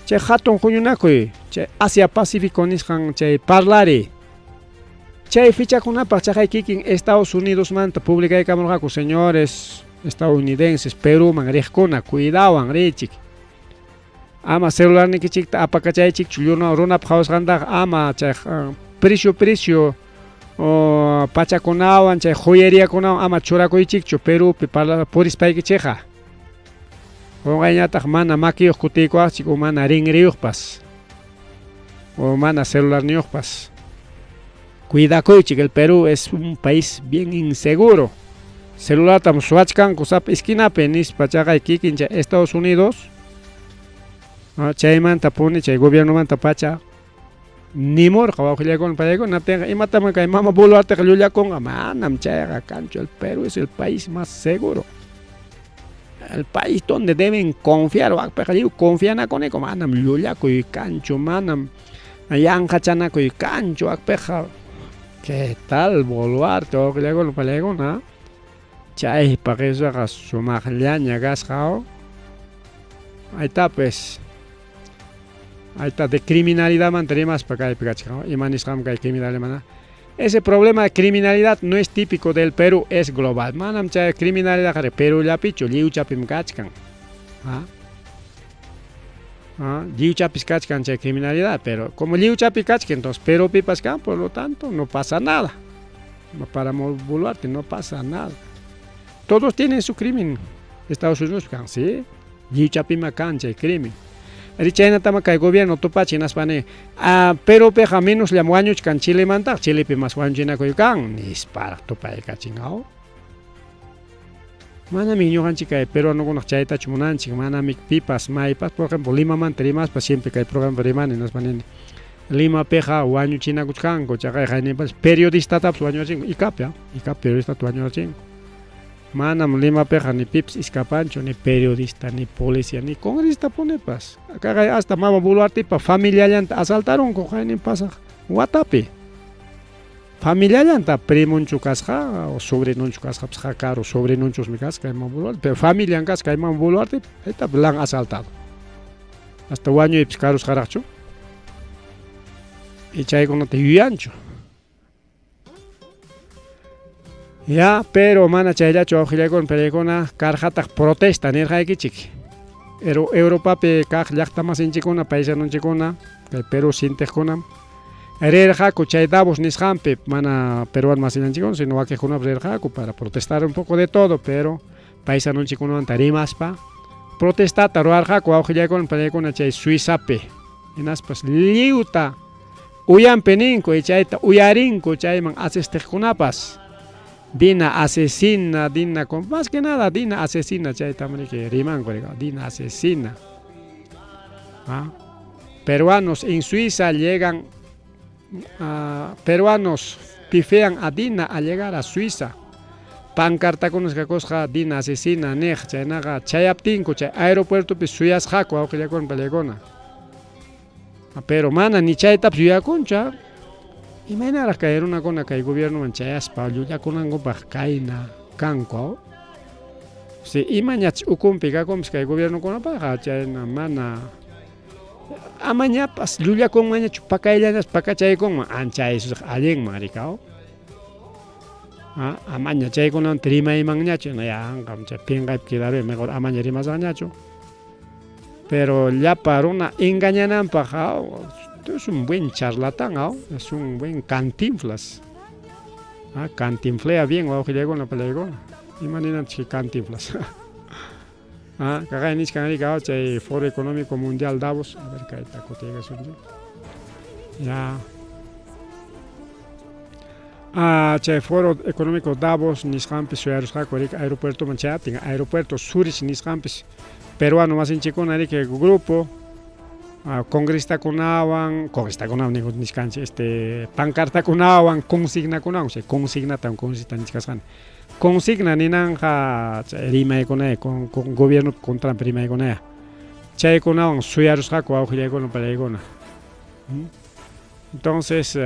chay hatun huñunakuy, chay Asia Pacífico nisqan chay parlari. Chay fichakunapaq chaqay kikin Estados Unidosmanta publicaykamurqaku, señores estadounidenses, Perúman riqkuna, cuidawan riychik. Ama celularnikichikta apakachaychikchu runap qhawasqantaqa, ama chay precio pachakunawan chay joyeriakunawan ama churakuychikchu Perúpi purispaykichikqa. Qunqayñataq mana makiyuq kutiykuwaqchik o mana rinriyuqpas o mana celularniyuqpas. Cuidakuychik, el Perú es un país bien inseguro. Celulartam suwachkanku sapa esquinapi nispa chaqay kikin chay Estados Unidos chaymanta puni chay gobiernomanta pacha nimurqa wawqillaykuna paykuna naptinqa imatam kay mama Boluarteqa llullakunqa manam chayqa kanchu. El Perú es el país más seguro. El país donde deben confiar, wakpiqa lliw confianakuniku, manam llullakuy kanchu, manam yanqachanakuy kanchu wakpiqa. ¿Qué tal Boluarte wawqillaykuna pallaykuna? Chaypaq esoqa sumaqllaña kasqa. Ahí pues. Ahí está, de criminalidadmanta rimaspa kaypi kachkan. Ima nisqam kay criminalidad. Ese problema de criminalidad no es típico del Perú, es global. Manam chay criminalidad Perú llapichu, lliwchapim kachkan. Lliwchapis kachkan chay criminalidad, pero como lliwchapi kachkan, entonces Perúpipas kan, por lo tanto, no pasa nada. Para Boluarte no pasa nada. Todos tienen su crimen. Estados Unidos kan, sí. Lliwchapima kan chay crimen. Chaynatama kay gobierno tupachi hinaspa ni Perúpiqa menosllam wañuchkan Chilemantaqa, Chilepi mas wañuchinakuy kan nisparaq tupaykachin. Manami ñuqanchik kay peruanokunaq chaytachu munanchik, manami pipas maypas, por ejemplo, Limamanta rimaspa siempre kay programa rimani hinaspa nini Limapiqa wañuchinakuchkanku chaqay hayninpas periodistatapas wañurachinku Icapi, Icapi periodistata wañurachinku. Manam Limapiqa ni pipas escapanchu, ni periodista, ni policía, ni congresista punipas. Kaqay hasta mama Boluartepa familiallanta asaltarunku qaynin pasaq watapi. Familiallanta primonchu kasqa o sobrinonchu kasqapas hakaru sobrinonchusmi kasqa kay mama Boluarte, pero familian kasqa kay mama Boluarte, ahí la han asaltado. Hasta wañuypis karusqaraqchu. Y chaykunata yuyanchu. Ya, pero mana chayllachu wawqillaykuna palaykuna karqataq protesta nirqaykichik. Europapi kaq llaqtamasinchikkuna, paisanunchikkuna, kay Perú sintiqkunam rirqaku chay Davos nisqanpi, mana peruano masillanchikkuna, sino wakiqkunapas rirqaku para protestar un poco de todo, pero Paisanunchikkunamanta rimaspa protestata ruwarqaku wawqillaykuna panaykuna chay Suizapi hinaspas lliwta uyanpi ninku y chayta uyarinku chayman asistiqkunapas Dina asesina, Dina con más que nada Dina asesina chaytam riki rimanku Dina asesina. ¿Ah? Peruanos en Suiza llegan Peruanos pifean a Dina al llegar a Suiza. Pancartakunas kakusqa Dina asesina niq chaynaqa chayaptinku chay aeropuertopi suyasqaku wawqillakuna pallaykuna. Pero mana ni chaytapas yuyakunchu. Imaynaraq kay runakuna kay gobiernoman chayaspa llullakunankupaq kayna kanku. Si imañach ukunpi kakunpas kay gobiernokunapaqqa chayna mana Amañapas llullakunmanñachu pakayllañas pakachaykunman ancha Jesusqa allinman rikaw. Amaña chaykunamanta rimaymanñachu yanqam chay pinqaypi quedaré mejor amaña rimasaqñachu. Pero llapa runa engañananpaq es un buen charlatán, es un buen cantinflas. Cantinflea bien wawqillaykuna pallaykuna. Ima ninantaq cantinflas? Ah, kaqay nichkan rika chay Foro Económico Mundial Davos. A ver, kayta kutiykasunchik. Ya. Ah, chay Foro Económico Davos nisqanpi suyarusqaku rika aeropuertoman chayaptin, aeropuerto Zurich nisqanpis peruano masinchikkuna riki grupo congrestakunawan, congrestakunawan ninku nichkanchik este pancartakunawan, consignakunawan, chay consignatam consigna nichkasqani. Consigna ninanqa chay rimaykunaya con, con gobiernopa contranpi rimaykunaya. Chaykunawan suyarusqaku wawqillaykuna palaykuna. Entonces,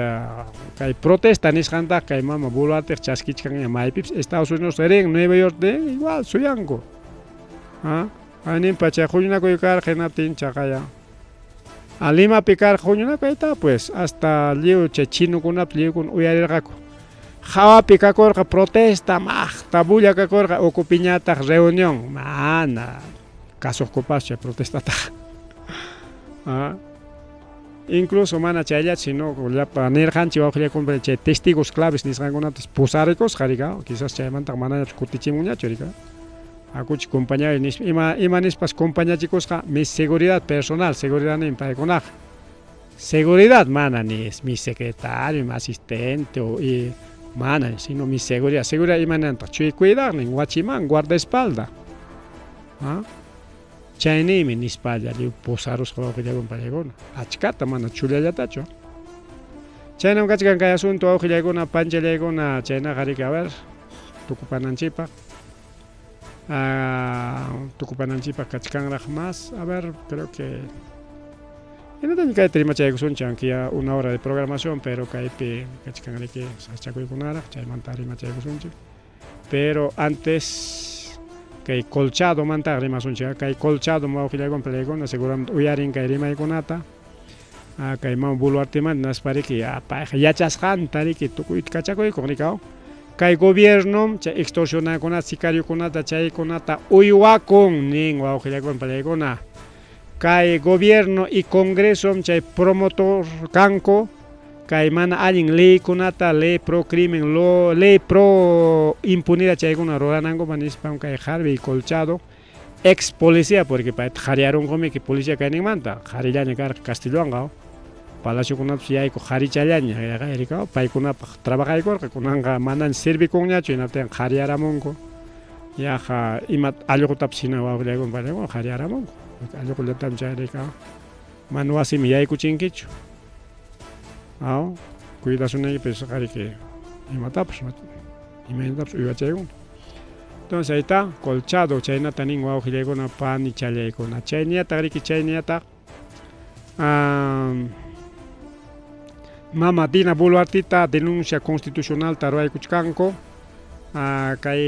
kay protesta nisqantaqa kay mama Boluarteqa chaskichkanña maypipas Estados Unidos rin, Nueva York rin, igual suyanku. ¿Ah? Ayninpa chay huñunakuy karqa hinaptin chaqaya. A Limapi karqa huñunakuy ahí pues hasta lliw chay chinokunapas lliwkuna uyarirqaku. Hawapi kakurqa protesta, maqta bulla kakurqa, ukupiñataq reunión, mana kasuqkupas chay protestataqa. ¿Ah? Incluso mana chayllachu, sino llapa nirqanchik wawqillaykuna chay testigos claves nisqankunatas pusarikusqa rika, quizás chaymantaqa manañachu kutichimunñachu rika. Akuchik compañero nispa, ima ima nispas compañachikusqa mi seguridad personal, seguridad nin paykunaqa. Seguridad mana ni es mi secretario, mi asistente o y mana, sino mi seguridad. Seguridad ima ninantaq chuy cuidaqnin, wachimán, guardaespalda. ¿Ah? Chayniymi nispalla lliw pusarusqa wawqillaykuna pallaykuna. Achkata mana chullallatachu. Chaynam kachkan kay asunto wawqillaykuna, panchallaykuna, chaynaqa riki a ver, tukupananchikpaq. Tukupananchikpaq kachkanraq más. A ver, creo que hinataña kayta rimachaykusunchik, aunque ya una hora de programación, pero kaypi kachkan riki sasachakuykunaraq, chaymanta rimachaykusunchik. Pero antes kay colchadomantaqa rimasunchik, kay colchado wawqillaykuna palaykuna seguramente uyarin kay rimaykunata. Kay mama Boluartemanta naspa riki payqa yachasqanta riki tukuyta kachakuykuq rikaw. Kay gobiernom chay extorsionakunata, sicariokunata chaykunata uywakun nin wawqillaykuna palaykuna. Kay gobierno y congresom chay promotor kanku kay mana allin leykunata, ley pro crimen, lo, ley pro impunidad chaykuna ruranankupa nispam kay Harvey Colchado, ex policía, porque payta qhariyarunqumi que policía kayninmanta, qharillaña karqa Castillowanqa, palaciokunapas yaykuq qharichallaña rikaw, paykunapaq trabajaykurqa, kunanqa manaña servikunñachu, hinaptin qhariyaramunku, yaqa ima allqutapas hina wawqillaykuna palaykuna qhariyaramunku, allqullatam chay rikaw, mana wasimi yaykuchinkichu. Aw, cuidasunaykipis qariki imatapas, imaynatapas uywachaykuna. Entonces ahí está, colchado, chaynata nin wawqillaykuna, panichallaykuna. Chayñataq riki, chayñataq mama Dina Boluartita denuncia constitucionalta ruwaykuchkanku kay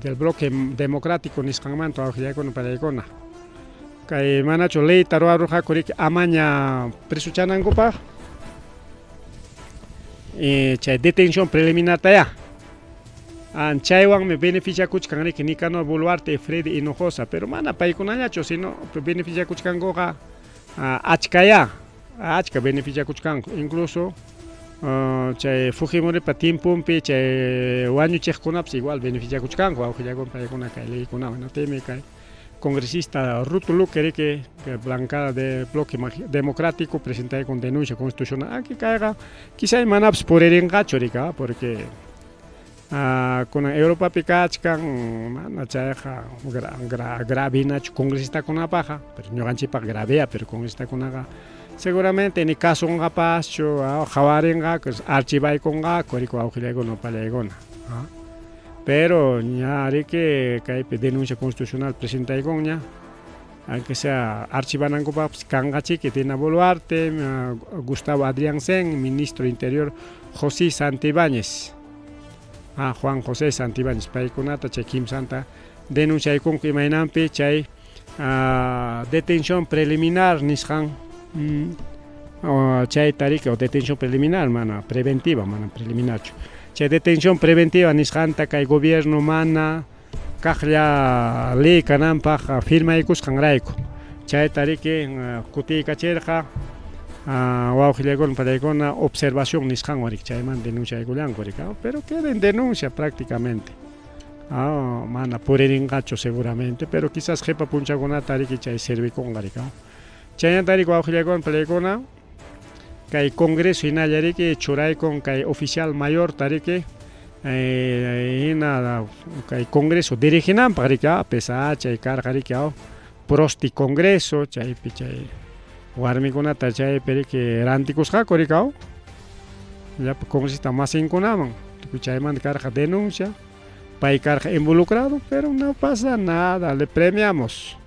del bloque democrático nisqanmanta wawqillaykuna palaykuna. Kay manachu leyta ruwarurqaku riki amaña presochanankupaq chay detención preliminartayá. Chaywanmi beneficiakuchkan riki Nicanor Boluarte y Freddy Hinojosa, pero mana paykunallachu, sino beneficiakuchkankuqa achkayá, achka beneficiakuchkanku, incluso Chay Fujimoripa tiemponpi chay wañuchiqkunapas igual beneficiakuchkanku wawqillakuna paykuna kay leykunawan. Hinaptinmi kay congresista Ruth Luque riki bancada de Bloque Democrático presentaykun denuncia constitucional. Aunque kayqa quizá manapas puririnqachu riki, porque kunan Europapi kachkan mana chayqa gravinachu congresistakunapaqqa, pero ñuqanchikpaq gravea, pero congresistakunaqa seguramente ni kasunqapaschu, qhawarinqaku, archivaykunqaku riki wawqillaykuna upallaykuna. Pero ña riki kaypi denuncia constitucional presentaykunña, aunque sea archivanankupaqpas kanqachiki Dina Boluarte, Gustavo Adrianzen, ministro Interior José Santibáñez. Juan José Santibáñez paykunata chay kimsanta denunciaykunku imaynanpi chay detención preliminar nisqan chayta riki o detención preliminar mana preventiva mana preliminarchu chay detención preventiva nisqanta kay gobierno mana kaqlla ley kananpaq firmaykusqanrayku chayta riki kutiykachirqa wawqillaykuna pallaykuna observación nisqanwan riki chaymanta denunciaykullanku riki pero queda en denuncia prácticamente mana puririnqachu seguramente pero quizás qhipa punchawkunata riki chay servikunqa riki chaynata riki wawqillaykuna pallaykuna kay congreso hinalla riki churaykun kay oficial mayorta riki hina kay congreso diriginanpaq riki pese chay karqa riki prosti congreso chaypi chay warmikunata chaypi riki rantikusqaku riki llapa congresista masinkunaman tukuy chaymanta karqa denuncia pay karqa involucrado pero no pasa nada le premiamos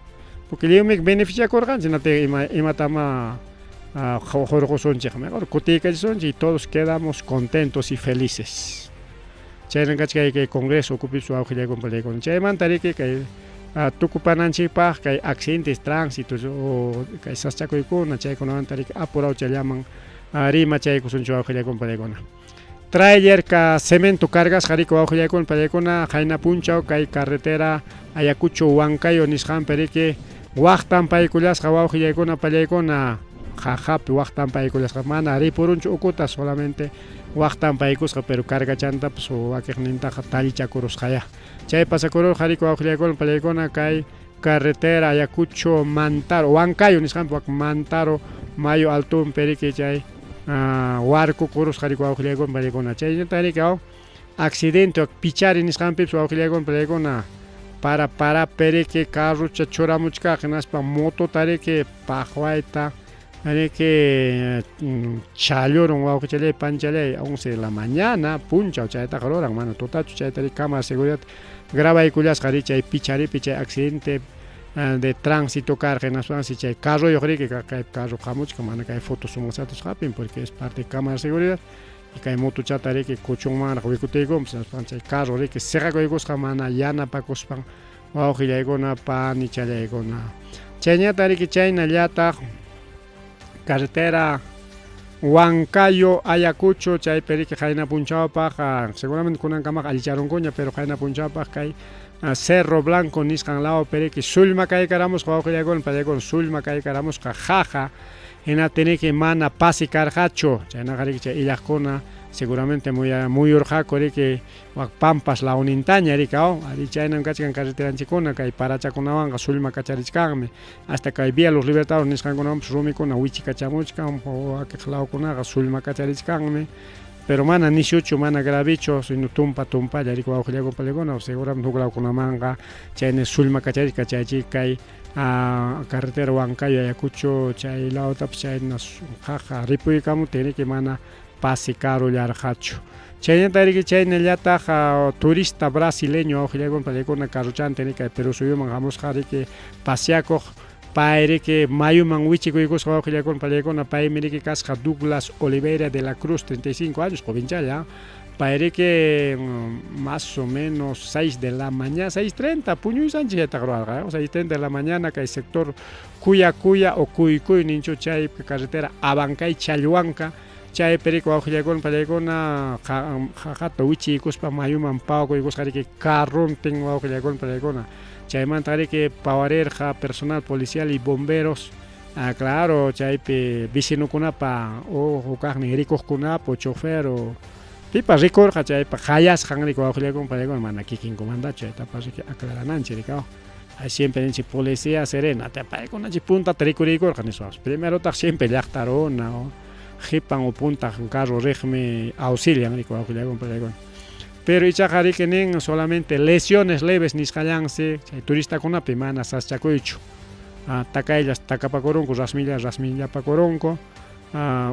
porque lliwmi beneficiakurqanchik ima imatama hurqusunchik mejor kutiykachisunchik y todos quedamos contentos y felices chayna kachkan kay congreso ukupipis wawqillaykuna pallaykuna chaymanta riki kay tukupananchikpaq kay accidentes tránsito o kay sasachakuykuna chaykunamanta riki apurawchallaman rimachaykusunchik wawqillaykuna pallaykuna. Trailer ka cemento cargasqa riki wawqillaykuna pallaykuna qayna punchaw kay carretera Ayacucho Huancayo nisqanpi riki waqtan paykullasqa wawqillaykuna pallaykuna qaqapi waqtan paykullasqa mana ripurunchu ukuta solamente waqtan paykusqa pero cargachantapas wakiqnintaqa tallichakurusqayá chay pasakururqa riki wawqillaykuna pallaykuna kay carretera Ayacucho Mantaro Huancayo nisqanpi wak Mantaro mayu altunpi riki chay warkukurusqa riki wawqillaykuna pallaykuna chaynata riki accidente pichari nisqanpipas wawqillaykuna pallaykuna para parapi riki carrocha churamuchkaq hinaspa motota riki paqwayta riki challurun wawqichallay panchallay 11 de la mañana punchaw chaytaqa ruran mana tutachu chayta riki cámara de seguridad grabaykullasqa ri chay picharipi chay accidente de tránsito karqa hinaspansi chay carroyuq riki kay carro qamuchkan mana kay foto sumaqchatas hapin porque es parte de cámara de seguridad y kay motochata riki kuchunmanraq wikutiykunpas hinaspan chay carro riki siqakuykusqa mana yanapakuspan wawqillaykuna panichallaykuna chayñata riki chaynallataq carretera Huancayo Ayacucho chaypi riki qayna punchawpaq seguramente kunankamaqa allicharunkuña pero qayna punchawpaq kay Cerro Blanco nisqan lawpi riki sullma kaykaramusqa wawqillaykuna pallaykuna sullma kaykaramusqa qaqa hinaptin riki mana pasi karqachu chaynaqa riki chay illaqkuna seguramente muyurqaku riki wak pampas lawnintaña riki ari chaynam kachkan carreteranchikkuna kay parachakunawanqa sullma kacharichkanmi hasta kay Vía Los Libertadores nisqankunawanpas rumikuna wichikachamuchkan wakiq lawkunaqa sullma kacharichkanmi pero mana nishuchu mana gravichu sino tumpa tumpalla riki wawqillaykuna pallaykuna seguramente huk lawkunamanqa chayna sullma kacharichka chaychik kay carretera Huancayo Ayacucho chay lawtapas chayna qaqa ripuykamuptin riki mana pasi karullarqachu chaynata riki chaynallataq turista brasileño wawqillaykuna pallaykuna carrochantin riki kay Perú suyuman hamusqa riki pasiakuq pay riki mayuman wichikuykusqa wawqillaykuna pallaykuna paymi riki kasqa Douglas Oliveira de la Cruz 35 años jovenchalla pay riki más o menos 6 de la mañana 6:30 puñuysanchik chaytaqa ruwarqa 6:30 de la mañana kay sector Cuya Cuya o Cuy Cuy ninchu chay carretera Abancay Chalhuanca chaypi riki wawqillaykuna pallaykuna qaqata wichiykuspa mayuman pawakuykusqa riki carrontin wawqillaykuna pallaykuna chaymanta riki pawarirqa personal policial y bomberos. Ah, claro, chaypi vecinokunapa o hukaqnin rikuqkunapa o chofer o pipas rikurqa chaypa qayasqan riki wawqillaykuna paykuna mana kikinkumantachu chaytapas riki aclarananchik riki aw. Ay siempre ninchik policía serena paykunachik puntata rikuriykurqa nispapas primerotaq siempre llaqta runa o qipan o puntaq carro riqmi auxilian riki wawqillaykuna paykuna. Pero ichaqa riki nin solamente lesiones leves nisqallansi chay turistakunapi mana sasachakuychu. Takayllas takapakurunku, rasmilla rasmillapakurunku.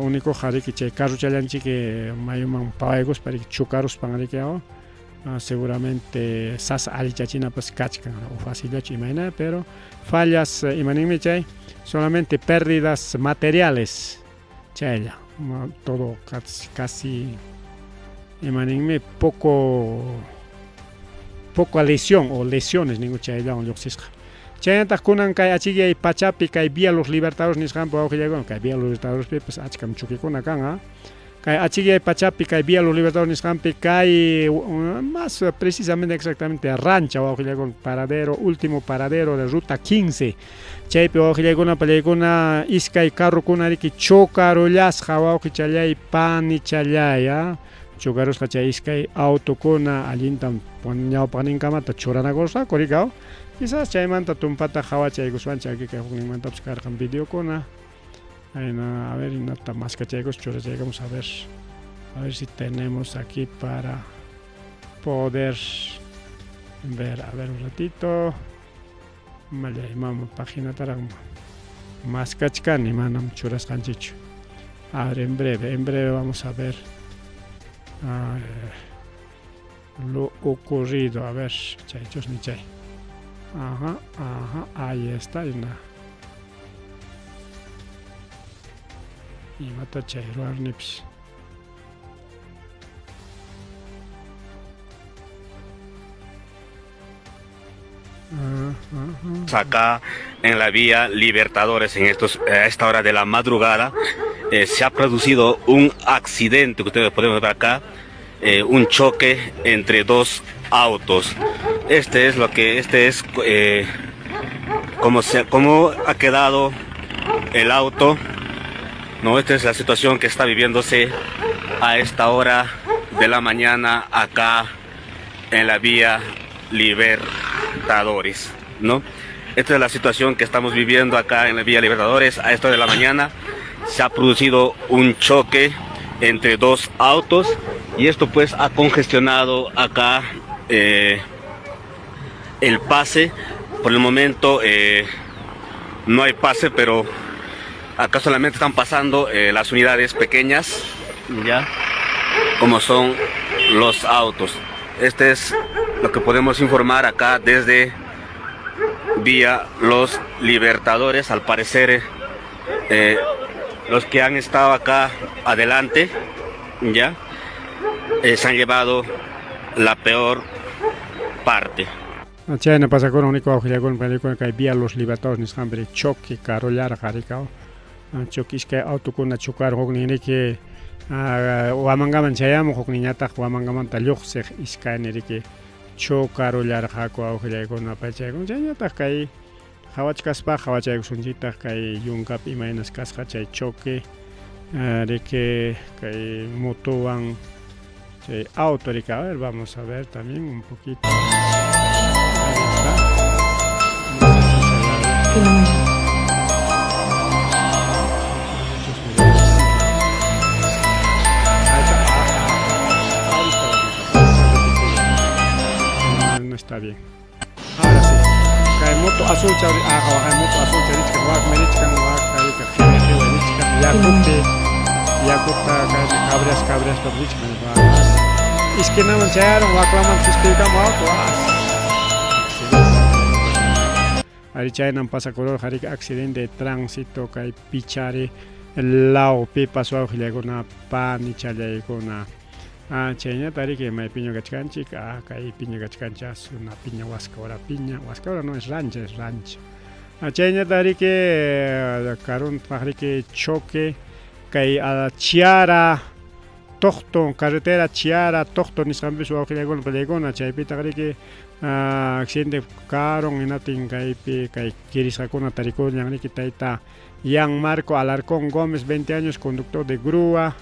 Unikuqa riki chay carrochallanchiki mayuman pawaykuspa riki chukaruspan riki aw seguramente sasa allichachinapas kachkan o facillachu imayna pero fallas imaninmi chay solamente pérdidas materiales chaylla todo casi imaninmi poco poca lesión o lesiones ninku chayllawan lluqsisqa. Chaynataq kunan kay achikyay pachapi kay Vía Los Libertadores nisqanpi wawqillaykuna kay Vía Los Libertadorespipas achkam chukikuna kan a kay achikyay pachapi kay Vía Los Libertadores nisqanpi kay más precisamente exactamente rancha wawqillaykuna paradero último paradero de ruta 15 chaypi wawqillaykuna pallaykuna iskay carrokuna riki chocarullasqa wawqichallay panichallay a chocarusqa chay iskay autokuna allintam ñawpaqninkamata churanakurqaku riki aw quizás chaymanta tumpata qhawachaykuspanchik aquí kay hukninmantapas karqan videokuna ayna a ver inata maskachaykus churachaykamus a ver si tenemos aquí para poder ver a ver un ratito mallay mama paginataraq maskachkani manam churasqanchikchu a ver en breve vamos a ver a ver, lo ocurrido a ver chaychusmi chay ajá ajá ahí está ina imata chay ruwarnipis. Acá en la vía Libertadores, en estos, a esta hora de la madrugada, se ha producido un accidente que ustedes pueden ver acá, un choque entre dos autos. Este es lo que, este es como se, cómo ha quedado el auto. No, esta es la situación que está viviéndose a esta hora de la mañana acá en la vía Libertadores, ¿no? Esta es la situación que estamos viviendo acá en la vía Libertadores. A esta hora de la mañana se ha producido un choque entre dos autos y esto pues ha congestionado acá el pase. Por el momento no hay pase, pero acá solamente están pasando las unidades pequeñas, ya, como son los autos. Este es lo que podemos informar acá desde vía Los Libertadores. Al parecer, los que han estado acá adelante, ya, se han llevado la peor parte. Chayna pasakuran único wawqillaykuna panikuna kay Vía Los Libertadores nisqanpi choque carrollarqa riki choque iskay autokuna chocaron huknin riki Huamangaman chayamuq hukninñataq Huamangamanta lluqsiq iskayni riki chocarullarqaku wawqillaykuna pachaykuna chayñataq kay qhawachkaspa qhawachaykusunchiktaq kay yunkapi imaynas kasqa chay choque riki kay motowan chay auto riki. A ver, vamos a ver también un poquito. Ahí está. No sé si se va a ver. Muchos videos. Ahí está. Ah, ahorita vamos a repetir. No, no está bien. Ahora sí. Kay moto azul chawri ah, kay moto azul charichkan wak merichkan wak karika qiwa qiwa richkan yakupi yakuta kay cabrias cabrias richkan esquinaman chayaron waklaman qispiykamu auto ari chaynan pasakururqa riki accidente de tránsito kay Pichari lawpipas wawqillaykuna panichallaykuna chayñata riki maypiña kachkanchik kay piña kachkanchik una piña Huascaura piña Huascaura no es rancha es rancha chayñata riki karuntaq riki choque kay Chiara Tocto carretera Chiara Tocto nisqanpis wawqillaykuna pallaykuna chaypitaq riki accidente karun hinatin kaypi kay kirisqakuna tarikullan riki tayta Ian Marco Alarcón Gómez, 20 años, conductor de grúa.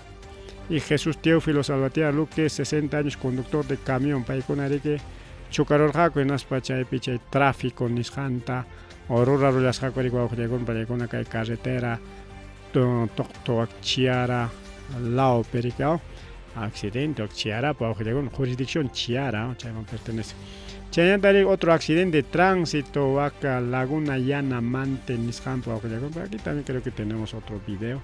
Y Jesús Teófilo Salvatierra Luque, 60 años, conductor de camión. Paykuna riki chocarurqaku hinaspa chaypi chay tráfico nisqanta o rurarullasqaku riki wawqillaykuna paykuna kay carretera Toqto Chiara lawpi riki accidente Chiarapa wawqillaykuna jurisdicción Chiara chayman pertenece. Chaynata otro accidente de tránsito waka Laguna Yanamante nisqanpi wawqillaykuna. Aquí también creo que tenemos otro video.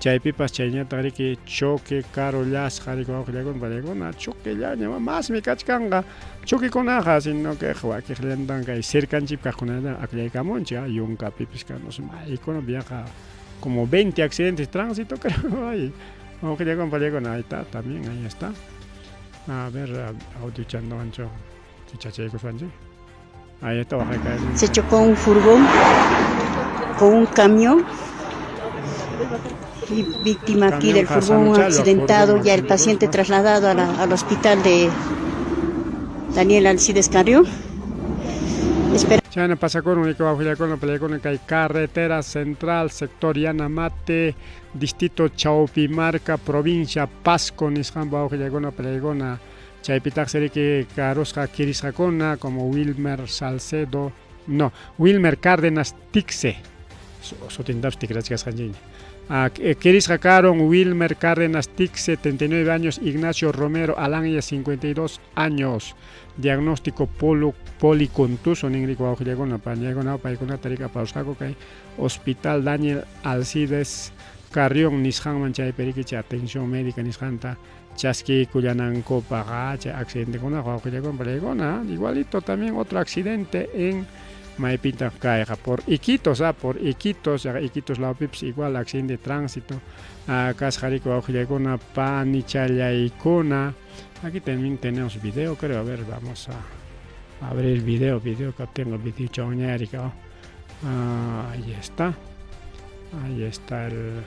Chaypipas chayñataq riki choque karullasqa riki wawqillaykuna paykuna choquellaña masmi kachkanqa choquekunaqa sino que wakiqllantan kay cercanchikpi kaqkunata akllaykamunchik yunkapipis no sé maykunapi yaqa como 20 accidentes de tránsito creo ay wawqillaykuna paykuna ahí está también ahí está. A ver audio chandowancho kichachaykuspanchik ahí está. Se chocó un furgón con un camión y víctima aquí del furgón accidentado, ya el paciente trasladado a al hospital de Daniel Alcides Carrión. Espera. Chayna pasakurun riki wawqillaykuna paykuna kay carretera central sector Yanamate distrito Chaupimarca provincia Pasco nisqanpa wawqillaykuna paykuna chaypitaqsi riki karusqa kirisqakuna como Wilmer Salcedo, no, Wilmer Cárdenas Tixe, sutintapas tikrachkasqanchikña. Kirisqa karun Wilmer Cárdenas Tixe, 39 años, Ignacio Romero Alanya, 52 años. Diagnóstico polo, policontuso ninriki wawqillaykuna pañaykuna paykunata riki apawasqaku kay Hospital Daniel Alcides Carrión nisqanman chaypi riki chay atención médica nisqanta chaskiykullanankupaq chay accidentekuna wawqillaykuna paykuna. Igualito también otro accidente en maypitaq kayqa por Iquitos, por Iquitos, Iquitos lawpipas igual accidente de tránsito kasqa riki wawqillaykuna panichallaykuna. Aquí también tenemos video, creo. A ver, vamos a abrir el video, video que tengo video chonñérica. Ahí está. Ahí está el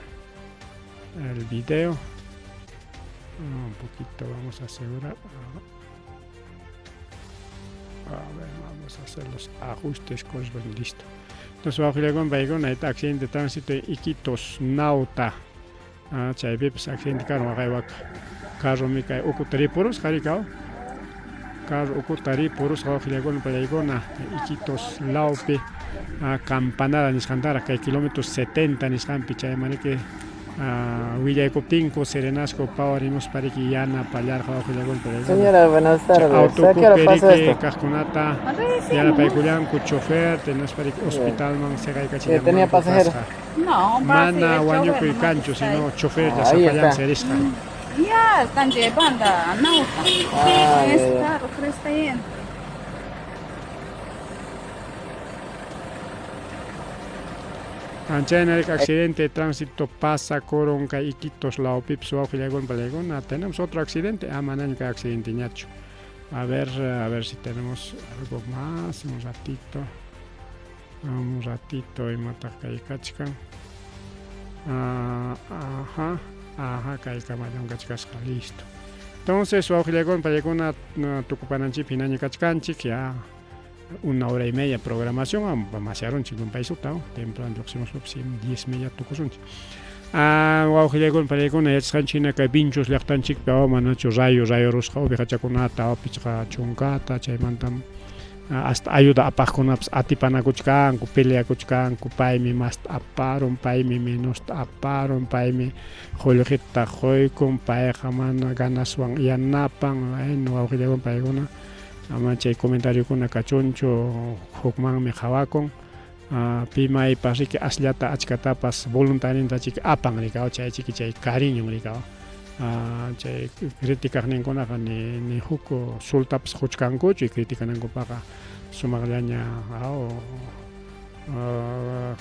video. Un poquito vamos a asegurar. A ver, vamos a hacer los ajustes correspondientes. Listo. Entonces, wawqillaykuna paykuna accidente de tránsito Iquitos Nauta. Chaypipas accidente karun waqay carro mi kay ukuta ripurusqa riki carro ukuta ripurusqa wawqillaykuna paykuna Iquitos lawpi Campanada nisqantaraq kay kilómetro 70 nisqanpi chayman riki willaykuptinku serenazgo pawarimuspa riki yanapallarqa wawqillaykuna paykuna. Señora, buenas tardes. ¿A qué hora pasó Autokupi esto? kaqkunata yanapaykullanku chofer hinaspa riki hospitalman seqaykachillanmanku ¿Tenía pasajero? kasqa. No, Mana wañukuy kanchu, sino chofer Ahí sapallan está. serisqa. Ya están llevando a Nauta. Ah, ya, Ese ya. carro creo está yendo. Chayna accidente de tránsito pasa Coronca Iquitos lawpipas wawqillaykuna paykuna. Tenemos otro accidente. Ah, manaña kay accidente ñachu. A ver si tenemos algo más. Un ratito. Un ratito imataq kay kachkan. Ajá, ajá, kay kamallan kachkasqa, listo. Entonces, wawqillaykuna paykuna tukupananchikpi hinaña kachkanchik ya una hora y media programación, masharunchik lumpaysuta, temprano lluqsimuspapas 10:30 tukusunchik. Wawqillaykuna paykuna yachasqanchik hina kay Vinchos llaqtanchikpi manachu rayo rayorusqa ovejachakunata 50ta chaymantam hasta ayuda apaqkunapas atipanakuchkanku peleakuchkanku paymi masta aparun paymi menosta aparun paymi qullqita quykun payqa mana ganaswan yanapan. Bueno, wawqillaykuna paykuna ama chay comentariokuna kachunchu, hukmanmi qhawakun pi maypas riki asllata achkatapas voluntarinta chiki apan riki chay chiki chay cariño riki chay criticaqninkunaqa ni huk sultapas quchkankuchu criticanankupaqqa sumaqllaña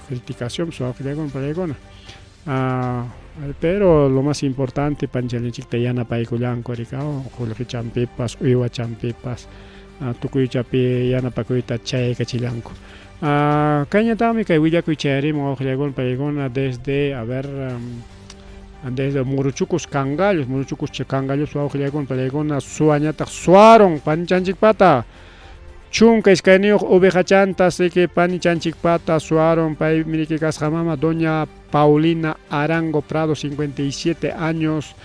criticación wawqillaykuna paykuna. Pero lo más importante panchallinchikta yanapaykullanku riki qullqichanpipas uywachanpipas tukuychapi yanapakuyta chaykachillanku. Kayñataqmi kay willakuy chayarimun wawqillaykuna paykuna desde, a ver, desde Muruchucos Cangallos, Muruchucos Cangallos wawqillaykuna paykuna suwañataq suwarun panchanchikpata. 12 ovejachantas riki panichanchikpata suwarun, paymi riki kasqa mama doña Paulina Arango Prado, 57 años,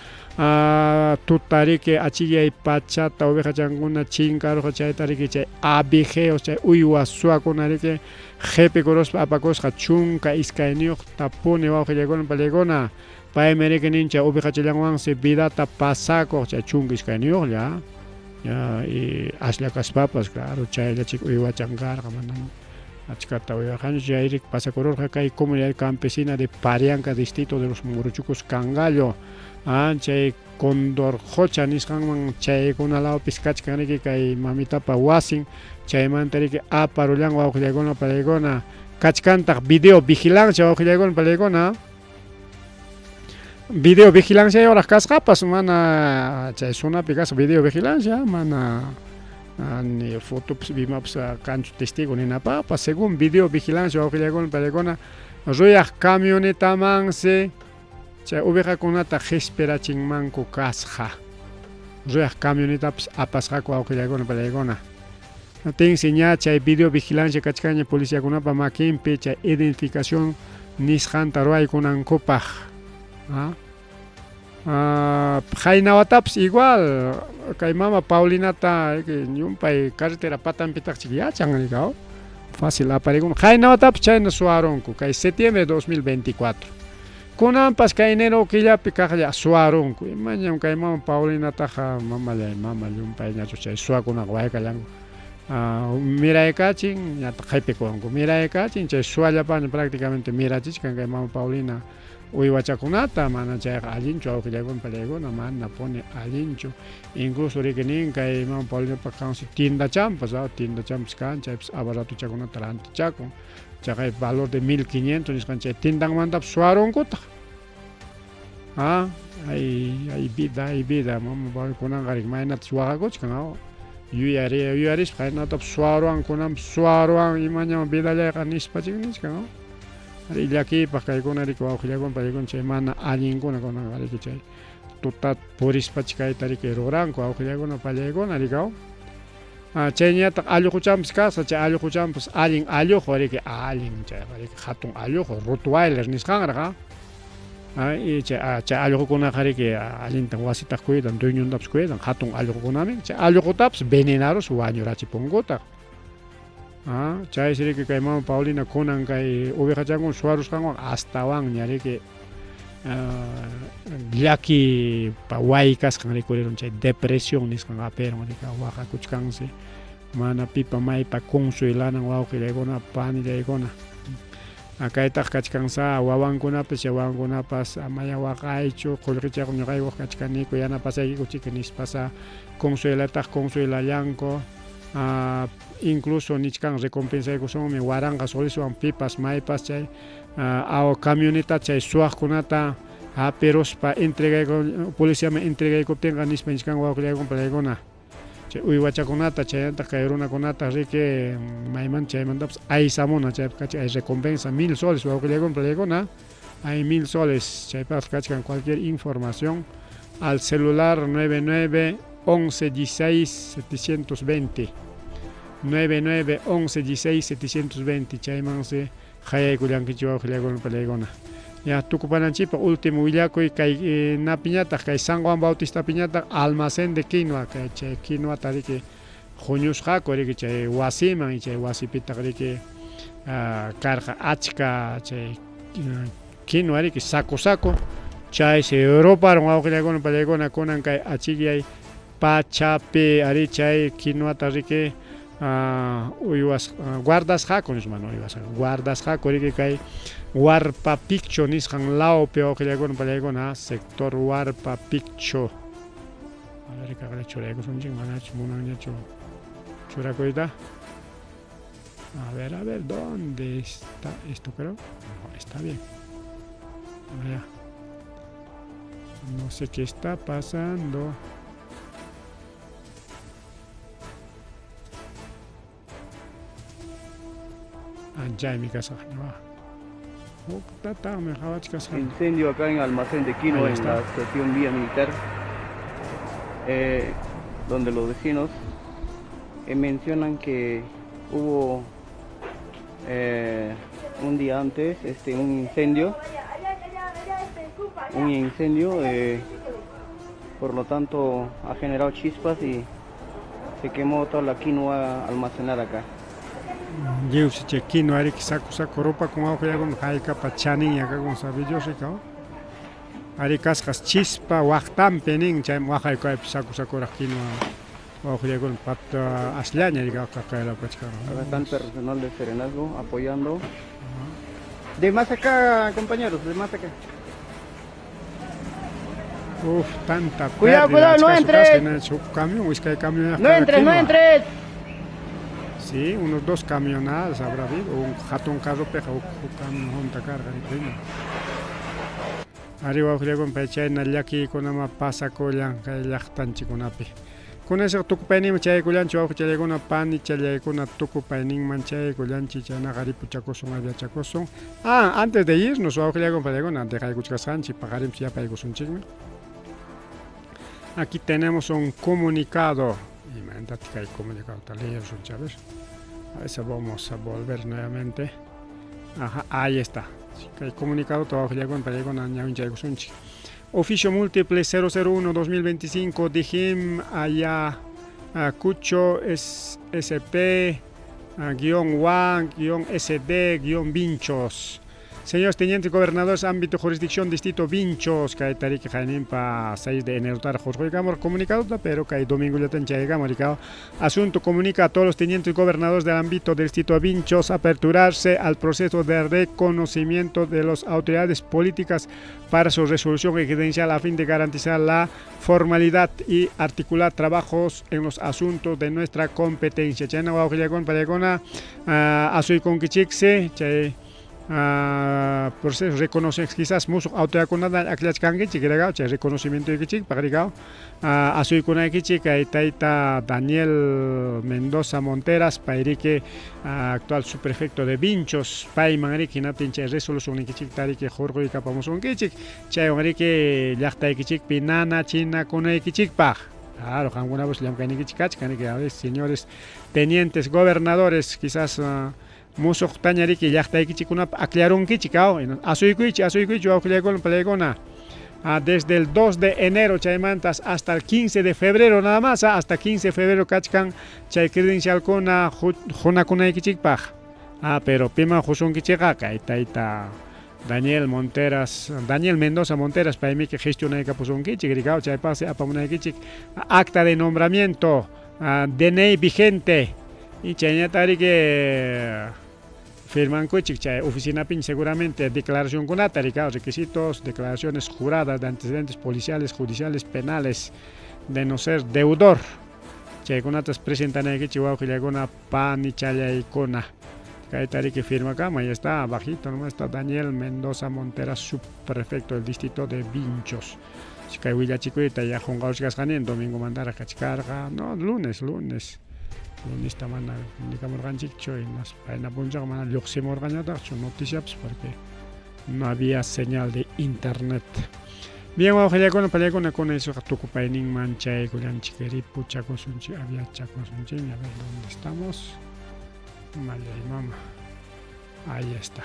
tuta riki achikyay pachata ovejachankuna chinkarurqa, chayta riki chay abigeos chay uywa suwakuna riki qhipikuruspa apakusqa 12 tapuni wawqillaykuna pallaykuna. Paymi riki nin chay ovejachallanwansi vidata pasakuq, chay 12lla ya, y aslla kaspapas, claro, chayllachik uywachan karqa, manam achkata uywarqanchu. Chay riki pasakururqa kay comunidad campesina de Parianca, distrito de los Morochucos, Cangallo, chay Condor Qocha nisqanman chaykuna lawpis kachkan riki kay mamitapa wasin, chaymanta riki aparullan wawqillaykuna pallaykuna. Kachkantaq video vigilancia, wawqillaykuna pallaykuna, video vigilancia yoraq kasqapas, mana chay zonapi kasqa video vigilancia, mana ni fotopas imapas kanchu testigo ninapaqpas. Según video vigilancia, wawqillaykuna pallaykuna, ruyaq camionetamansi chay ovejakunata qispirachinmanku kasqa, ruyaq camionetapas apasqaku, wawqillaykuna pallaykuna. Tinsi ña chay video vigilancia kachkanña policiakunapa makinpi chay identificación nisqanta ruwaykunankupaq. Qayna watapas igual kay mama Paulinata llumpay carretera patanpitaqchik yachan rikaw, fácil aparikun. Qayna watapas chayna suwarunku kay septiembre de 2024, kunanpas kay enero killapi kaqlla suwarunku. Imañam kay mama Paulinataqa, mamallay mama, llumpayñachu chay suwakunaqa waykallanku, miraykachin, ñataq qhipikunku, miraykachin chay suwallapaña prácticamente mirachichkan kay mama Paulina uywachakunata. Mana chayqa allinchu, wawqillaykuna pallaykuna, mana puni allinchu. Incluso riki nin kay mama Paulinapa kansi tiendachampas, tiendachampas kan, chaypas abarratochakunata rantichakun, chaqay valor de 1500 nisqan chay tiendanmantapas suwarunkutaq. Ay, ay vida, ay vida, mama Paulina kunanqa riki maynatas waqakuchkan, yuyari yuyarispa qaynatapas suwaruwan, kunanpas suwaruwan, imañam vidallayqa nispachik nichkan. Ari llakiypaq kaykuna riki, wawqillaykuna pallaykuna, chay mana allinkuna kunanqa riki chay tuta purispachik kayta riki ruranku, wawqillaykuna pallaykuna rikaw. Chayñataq alluquchampas kasqa, chay alluquchampas allin alluqu riki, allin chayqa riki hatun alluqu, Rottweiler nisqanraq. Y chay chay alluqukunaqa riki allintan wasitaq cuidan, dueñontapas cuidan, hatun alluqukunami. Chay alluqutapas venenarus wañurachipunkutaq. Chaysi riki kay mama Paulina kunan kay ovejachankuna suwarusqanwan astawanña riki llakipa waykasqan rikurirun, chay depresión nisqan apirun riki, waqakuchkansi, mana pipa maypa consuelanan, wawqillaykuna panillaykuna. Kaytaq kachkansa wawankunapas, chay wawankunapas amaya waqaychu, qullqichayqa ñuqaykuq kachkaniku, yanapasaykiku chiki nispasa consuelataq consuelallanku. Incluso nichkan recompensaykusunmi 1000 soliswan pipas maypas chay aw camioneta chay suwaqkunata hapiruspa entregayku policiaman entregaykuptinqa nispa nichkan, wawqillaykuna pallaykuna. Chay uywachakunata chaynataq kay runakunata riki maymanta chaymantapas aysamuna, chaypi kachkan hay recompensa 1000 soles, wawqillaykuna pallaykuna, hay 1000 soles chaypaq kachkan. Cualquier información al celular 99 11 16 720, 99 11 16 720, chaymansi qayaykullankichik, wawqillaykuna pallaykuna. Ya tukupananchikpaq último willakuy kay napiñataq kay San Juan Bautistapiñataq almacén de quinoa, kay chay quinoata riki huñusqaku riki chay wasiman, chay wasipitaq riki karqa achka chay quinoa riki saco saco, chaysi ruparun, wawqillaykuna pallaykuna. Kunan kay achikyay pachapi ari chay quinoata riki uywas guardasqaku nisman, uywas guardasqaku riki kay Warpa Piccho nisqan lawpi, wawqillaykuna pallaykuna, sector Warpa Piccho. A ver, kaqlla churaykusunchik, manachu munanñachu churakuyta. A ver, a ver, ¿dónde está esto? Creo. No, está bien. Allá. No sé qué está pasando. Anchaymi kasqa. Incendio acá en almacén de quinoa en la estación Vía Militar, donde los vecinos Mencionan que hubo eh, un día antes este, un incendio. Un incendio, eh, por lo tanto ha generado chispas y se quemó toda la quinoa almacenada acá. Lliwsi chay quinoa riki saco saco rupakun wawqillakuna haykapa chaninña kakun sabe Dios riki Arí kasqas chispa waqtanpi nin chaymi waqaykaypi saco sacoraq quinoa wawqillakuna pata asllaña riki kaylaw kachkan. Acá está el personal de Serenazgo apoyando. De más acá, compañeros, de más acá. Uf, tanta Cuidado, pérdida cuidado, no achka entres. kasqa, huk camión, iskay camión No entres, no entres. Sí, unos dos camionadas habrá habido, un hatun carropiqa huk huk camión hunta karqa rikuna. Arí wawqillakuna pay chayna llakiykunama pasakullan kay llaqtanchikkunapi. Kunasqa tukupayninman chayaykullanchik wawqichallaykuna panichallaykuna tukupayninman chayaykullanchik chaynaqa ripuchakusun aviachakusun. Ah, antes de irnos wawqillaykuna panillaykuna dejaykuchkasqanchik paqarinpas yapaykusunchikmi. Aquí tenemos un comunicado. Imaynataq kay comunicadota leersunchik, a ver. A ver si vamos a volver nuevamente. Ajá, ahí está. Kay comunicadota wawqillaykuna panillaykuna ñawinchaykusunchik. Oficio múltiple 001-2025, Dijim Ayacucho SP guión WA guión SD guión Vinchos. Señores tenientes gobernadores, ámbito jurisdicción distrito Vinchos, kay tariki qayninpa 6 de enero taraq hurquykamur comunicadota, pero kay domingollatan chayaykamur rikao. Asunto comunica a todos los tenientes gobernadores del ámbito del distrito Vinchos aperturarse al proceso de reconocimiento de las autoridades políticas para su resolución exigencial a fin de garantizar la formalidad y articular trabajos en los asuntos de nuestra competencia. Chayna wawqillakuna panillaykuna asuykunkichiksi chay proceso reconoce quizás musuq autoridadkunata akllachkankichik rikaw chay reconocimientoykichikpaq rikaw asuykunaykichik kay tayta Daniel Mendoza Monteras payriki actual subprefecto de Vinchos payman riki hinaptin chay resolucionnikichikta riki hurquykapamusunkichik chaywan riki llaqtaykichikpi nanachinakunaykichikpaq. Claro, qamkunapas llamk'aynikichik kachkan riki, a ver, señores tenientes gobernadores, quizás musuqtaña riki llaqtaykichikkunapa akllarunkichik aw asuykuychik asuykuychik wawqillaykuna panillaykuna. Desde el 2 de enero chaymantas hasta el 15 de febrero nada más, hasta 15 de febrero kachkan chay credencialkuna hunakunaykichikpaq. Pero piman husunkichikqa kay tayta Daniel Monteras, Daniel Mendoza Monteras paymiki gestionaykapusunkichik rikaw chaypaqsi apamunaykichik acta de nombramiento, DNI vigente y chayñata riki firmankuchik chay oficinapin seguramente declaracionkunata rikaw requisitos, declaraciones juradas de antecedentes policiales, judiciales, penales, de no ser deudor. Chaykunatas presentanaykichik wawqillaykuna panichallaykuna. Kayta riki firmakama, ahí está, abajito nomás está Daniel Mendoza Monteras, subprefecto del distrito de Vinchos. Kay willachikuyta ya qunqawchkasqani domingo mandaraq kachkarqa, no, lunes, lunes. Lunesta mana comunikamurqanchikchu payna punchawqa mana lluqsimurqañataqchu noticiapas porque no había señal de internet. Bien, wawqillaykuna panillaykuna kuna isuqa tukupayninman chayaykullanchik ripuchakusunchik aviachakusunchikmi. A ver, ¿dónde estamos? Mallay mama. Ahí está.